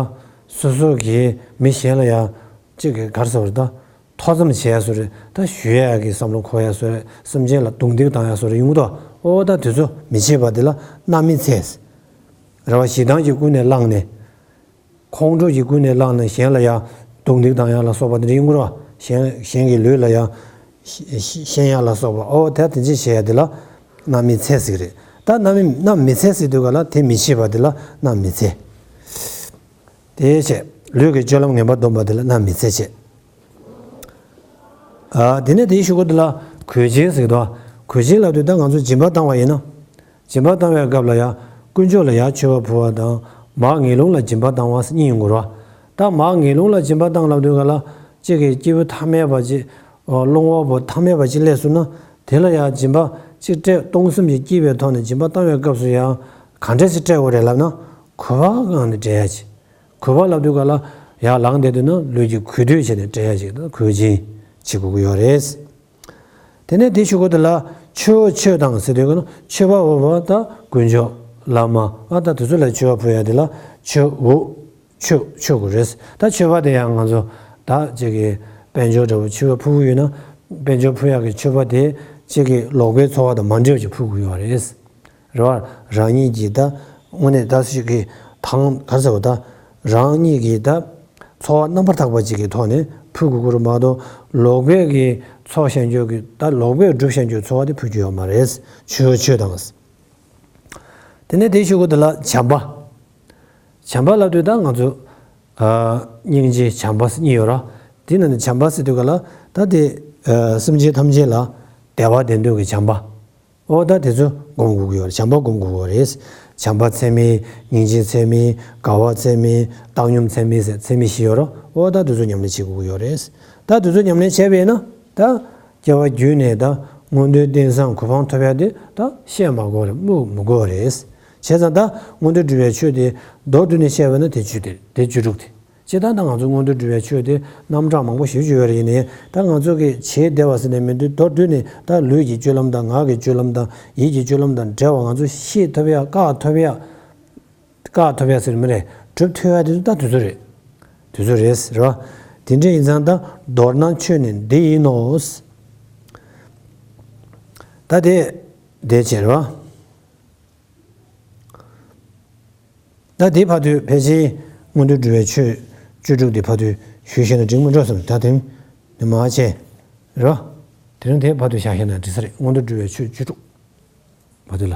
སོ་སོ་གིས་མི་གཞན་ལ་ཡ། གཅིག་གི་གར་ཟེར་བ་ད། མཐོ་ཙམ་བྱས་ཡ་བཟོ་རེད། ད་ཞུ་ཡ་གི་བསམ་བློ་འཁོར་ཡ་བཟོ་རེད། སེམས་ཅན་ལ་རྡུང་རྡེག་བཏང་ཡ་བཟོ་རེད་ཡོང་གི་འདུག་འོ་ད་དེ་ཚོ་མི་བྱེད་པ་དེ་ལ་རྣམ་སྨིན་ཚད། རེ་བ་ཞེ་སྡང་གིས་ཀུན་ནས་བསླངས་ནས། ཁོང་ཁྲོ་གིས་ཀུན་ནས་བསླངས་ནས་གཞན་ལ་ཡང་རྡུང་རྡེག་བཏང་ཡ་ལ་སོགས་པ་དེ་འདྲ་ཡིན་དགོས་ར། གཞན་གཞན་གྱི་ལུས་ལ་ཡང་ཤ་ཤ་ཤན་ཡ་ལ་སོགས་པ་ཨོ་དེ་དེ་འདྲ་བྱས་ཡ་དེ་ལ་རྣམ་སྨིན་ཚད་ཟེར་གྱི་རེད། ད་རྣམ་སྨིན་རྣམ་སྨིན་ཚད་ཟེར་དུས་ག་ལ་དེ་མི་བྱེད་པ་དེ་ལ་རྣམ་སྨིན་ཚད། དེ་བྱས་ལུས་ཀྱི་སྤྱོད་ལམ་ངན་པ་སྡོམ་པ་དེ་ལ་རྣམ་སྨིན་ཚད་བྱས། ཨ་དེ་ནས་དེའི་གཞུག་གུ་དེ་ལ་གོས་ཆེན་ཟེར་གྱི་འདུག་གོས་ཆེན་ལབ་དུས་ད་ང་ཚོ་སྦྱིན་པ་བཏང་བ་ཡིན་ན། སྦྱིན་པ་བཏང་བའི་སྐབས་ལ་ཡང་དཀོན་མཆོག་ལ་ཡར་མཆོད་པ་ཕུལ་བ་དང་མར་ངན་སློང་ལ་སྦྱིན་པ་བཏང་བ་ཟེར་གཉིས་ཡོང་གི་རེད་བ། ད་མར་ངན་སློང་ལ་སྦྱིན་པ་བཏང་ལབ་དུས་ག་ལ་གཅིག་གིས་སྐྱེས་བུ་ཐ་མལ་པ་ཅིག་སློང་བ་པོ་ཐ་མལ་པ་ཅིག་སླེབས་སོང་ན་དེ་ལ་ཡང་སྦྱིན་པ་གཅིག་སྤྲད་གཏོང་སེམས་ཀྱིས་སྐྱེས་པའི་ཐོག་ནས་སྦྱིན་པ་བཏང་བའི་སྐབས་སུ་ཡང་ག་འདྲས་སེ་སྤྲད་དགོས་རེད་ལབ་ན་གུས་པ་ངང་ནས་སྤྲད་ཡ་ཅིག་གུས་པ་ལབ་དུས་ག་ལ་ཡར་ལངས་བསྡད་དུས་ན་ལུས་ཀྱི་གུས་འདུད་བྱས་ནས་སྤྲད་ཡ་ཅིག་དང་གུས་ཆེན་བྱེད་དགོས་ཀྱི་ཡོད་རེད། དེ་ནས་དེའི་གཞུག་གུ་དེ་ལ་མཆོད་འོས་མཆོད་དང་ཟེར་དུས་ག་ལ་མཆོད་པ་འོས་པ་དང་དཀོན་མཆོག་བླ་མ་ཨ་ད་དེ་ཚོ་ལ་མཆོད་པ་ཕུལ་ཡ་དེ་ལ་མཆོད་འོས་མཆོད་མཆོད་དགོས་རེད། ད་མཆོད་པ་དེ་ཡང་ང་ཚོ་ད་ཅིག་གི་དཔལ་འབྱོར་འདྲ་བོ་མཆོད་པ་ཕུལ་གྱི་ཡོད་ན་དཔལ་འབྱོར་ཕུལ་ཡག་གི་མཆོད་པ་དེ་ཅིག་གི་ལོག་པའི་འཚོ་བ་དང་མ་འབྲེལ་བ་ཅིག་ཕུལ་དགོས་ཡོད་རེད། རེད་བ། རང་ཉིད་ཀྱིས་ད་དངོས་གནས་ད་ཅིག་གི་དང་ག་རེ་ཟེར་བ་ད་རང་ཉིད་ཀྱིས་ད་འཚོ་བ་རྣམ་པར་དག་པ་ཅིག་གི་ཐོག་ནས་ཕུལ་དགོས་ཀྱི་རེད་མ་གཏོགས་ལོག་པའི་གི་འཚོ་བཞག་རྒྱུ་གི་ད་ལོག་པས་སྒྲུབ་བཞག་རྒྱུ་འཚོ་བ་དེ་ཕུལ་རྒྱུ་ཡོད་མ་རེད། མཆོད་འོས་མཆོད་དང་། དེ་ནས་དེའི་གཞུག་གུ་དེ་ལ་བྱམས་པ། བྱམས་པ་ལབ་དུས་ད་ང་ཚོ་ཨ་སྙིང་རྗེ་བྱམས་པ་གཉིས་ཡོད་ར། དེ་ནང་ནས་བྱམས་པ་ཟེར་དུས་ག་ལ་ད་དེ་ཨ་སེམས་ཅན་ཐམས་ཅད་ལ་བདེ་བ་དེ་འདོད་ཀྱི་བྱམས་པ། ཨོ་ད་དེ་ཚོ་སྒོམ་དགོས་ཀྱི་ཡོད་རེད། བྱམས་པ་སྒོམ་དགོས་ཀྱི་ཡོད་རེད། བྱམས་པ་ཚད་མེད། སྙིང་རྗེ་ཚད་མེད། དགའ་བ་ཚད་མེད། བཏང་སྙོམས་ཚད་མེད་ཟེར་ཚད་མེད་བཞི་ཡོད་ར། ཨོ་ད་དེ་ཚོ་ཉམས་ལེན་བྱེད་དགོས་ཀྱི་ཡོད་རེད། ད་དེ་ཚོ་ཉམས་ལེན་བྱས་པས་ན་ད་སྐྱེ་བ་བརྒྱུད་ནས་ད་མངོན་མཐོའི་རྟེན་བཟང་གོ་འཕང་ཐོབ་ཡ་དེ་ད་བཤད་མ་དགོས་རེད། སྨོས་མི་དགོས་རེད། བྱས་ཙང་ད་མངོན་མཐོ་སྒྲུབ་པའི་ཆོས་དེ་མདོར་བསྡུས་ནས་བཤད་པ་ན་དེ་བཅུ་དེ་དེ་བཅུ་དྲུག་དེ། སྤྱིར་བཏང་ད་ང་ཚོ་མངོན་མཐོ་སྒྲུབ་པའི་ཆོས་དེ་རྣམ་གྲངས་མང་པོ་ཞེ་པོ་ཅིག་ཡོད་རེད། ཡིན་ནའི་ད་ང་ཚོ་གིས་བྱེད་བདེ་བ་ཟེར་ནས་མི་འདུག་མདོར་བསྡུས་ནས་ད་ལུས་ཀྱི་སྤྱོད་ལམ་དང་ངག་གི་སྤྱོད་ལམ་དང་ཡིད་ཀྱི་སྤྱོད་ལམ་དང་འབྲེལ་བ་ང་ཚོ་ཤེས་ཐུབ་ཡ་བཀག་ཐུབ་ཡ། བཀག་ཐུབ་ཡ་ཟེར་མི་རེད། སྒྲུབ་ཐུབ་ཡ་དེ་ཚོ་ད་དེ་ཚོ་རེད། དེ་ཚོ་རེད་ཟེར་བ། དེ་འདྲ་ཡིན་ཙང་ད་མདོར་ན་ཆོས་ནི་འདི་ཡིན་ནོ། ད་དེ་དེ་བྱེད་རེད་བ། ད་དེའི་བར་དུ་ཕལ་ཆེར་མངོན་མཐོ་སྒྲུབ་པའི་ཆོས་བཅུ་དྲུག་དེ་བར་དུ་ཞུས་བཤད་ན་འགྲིག་མི་འགྲོ་བསམ། ད་དེང་ནི་མ་བྱས་ར། དེ་རིང་དེའི་བར་དུ་བཞག་བཤད་ན་འགྲིག་ས་རེད། མངོན་མཐོ་སྒྲུབ་པའི་ཆོས་བཅུ་དྲུག་བ་དེ་ལ།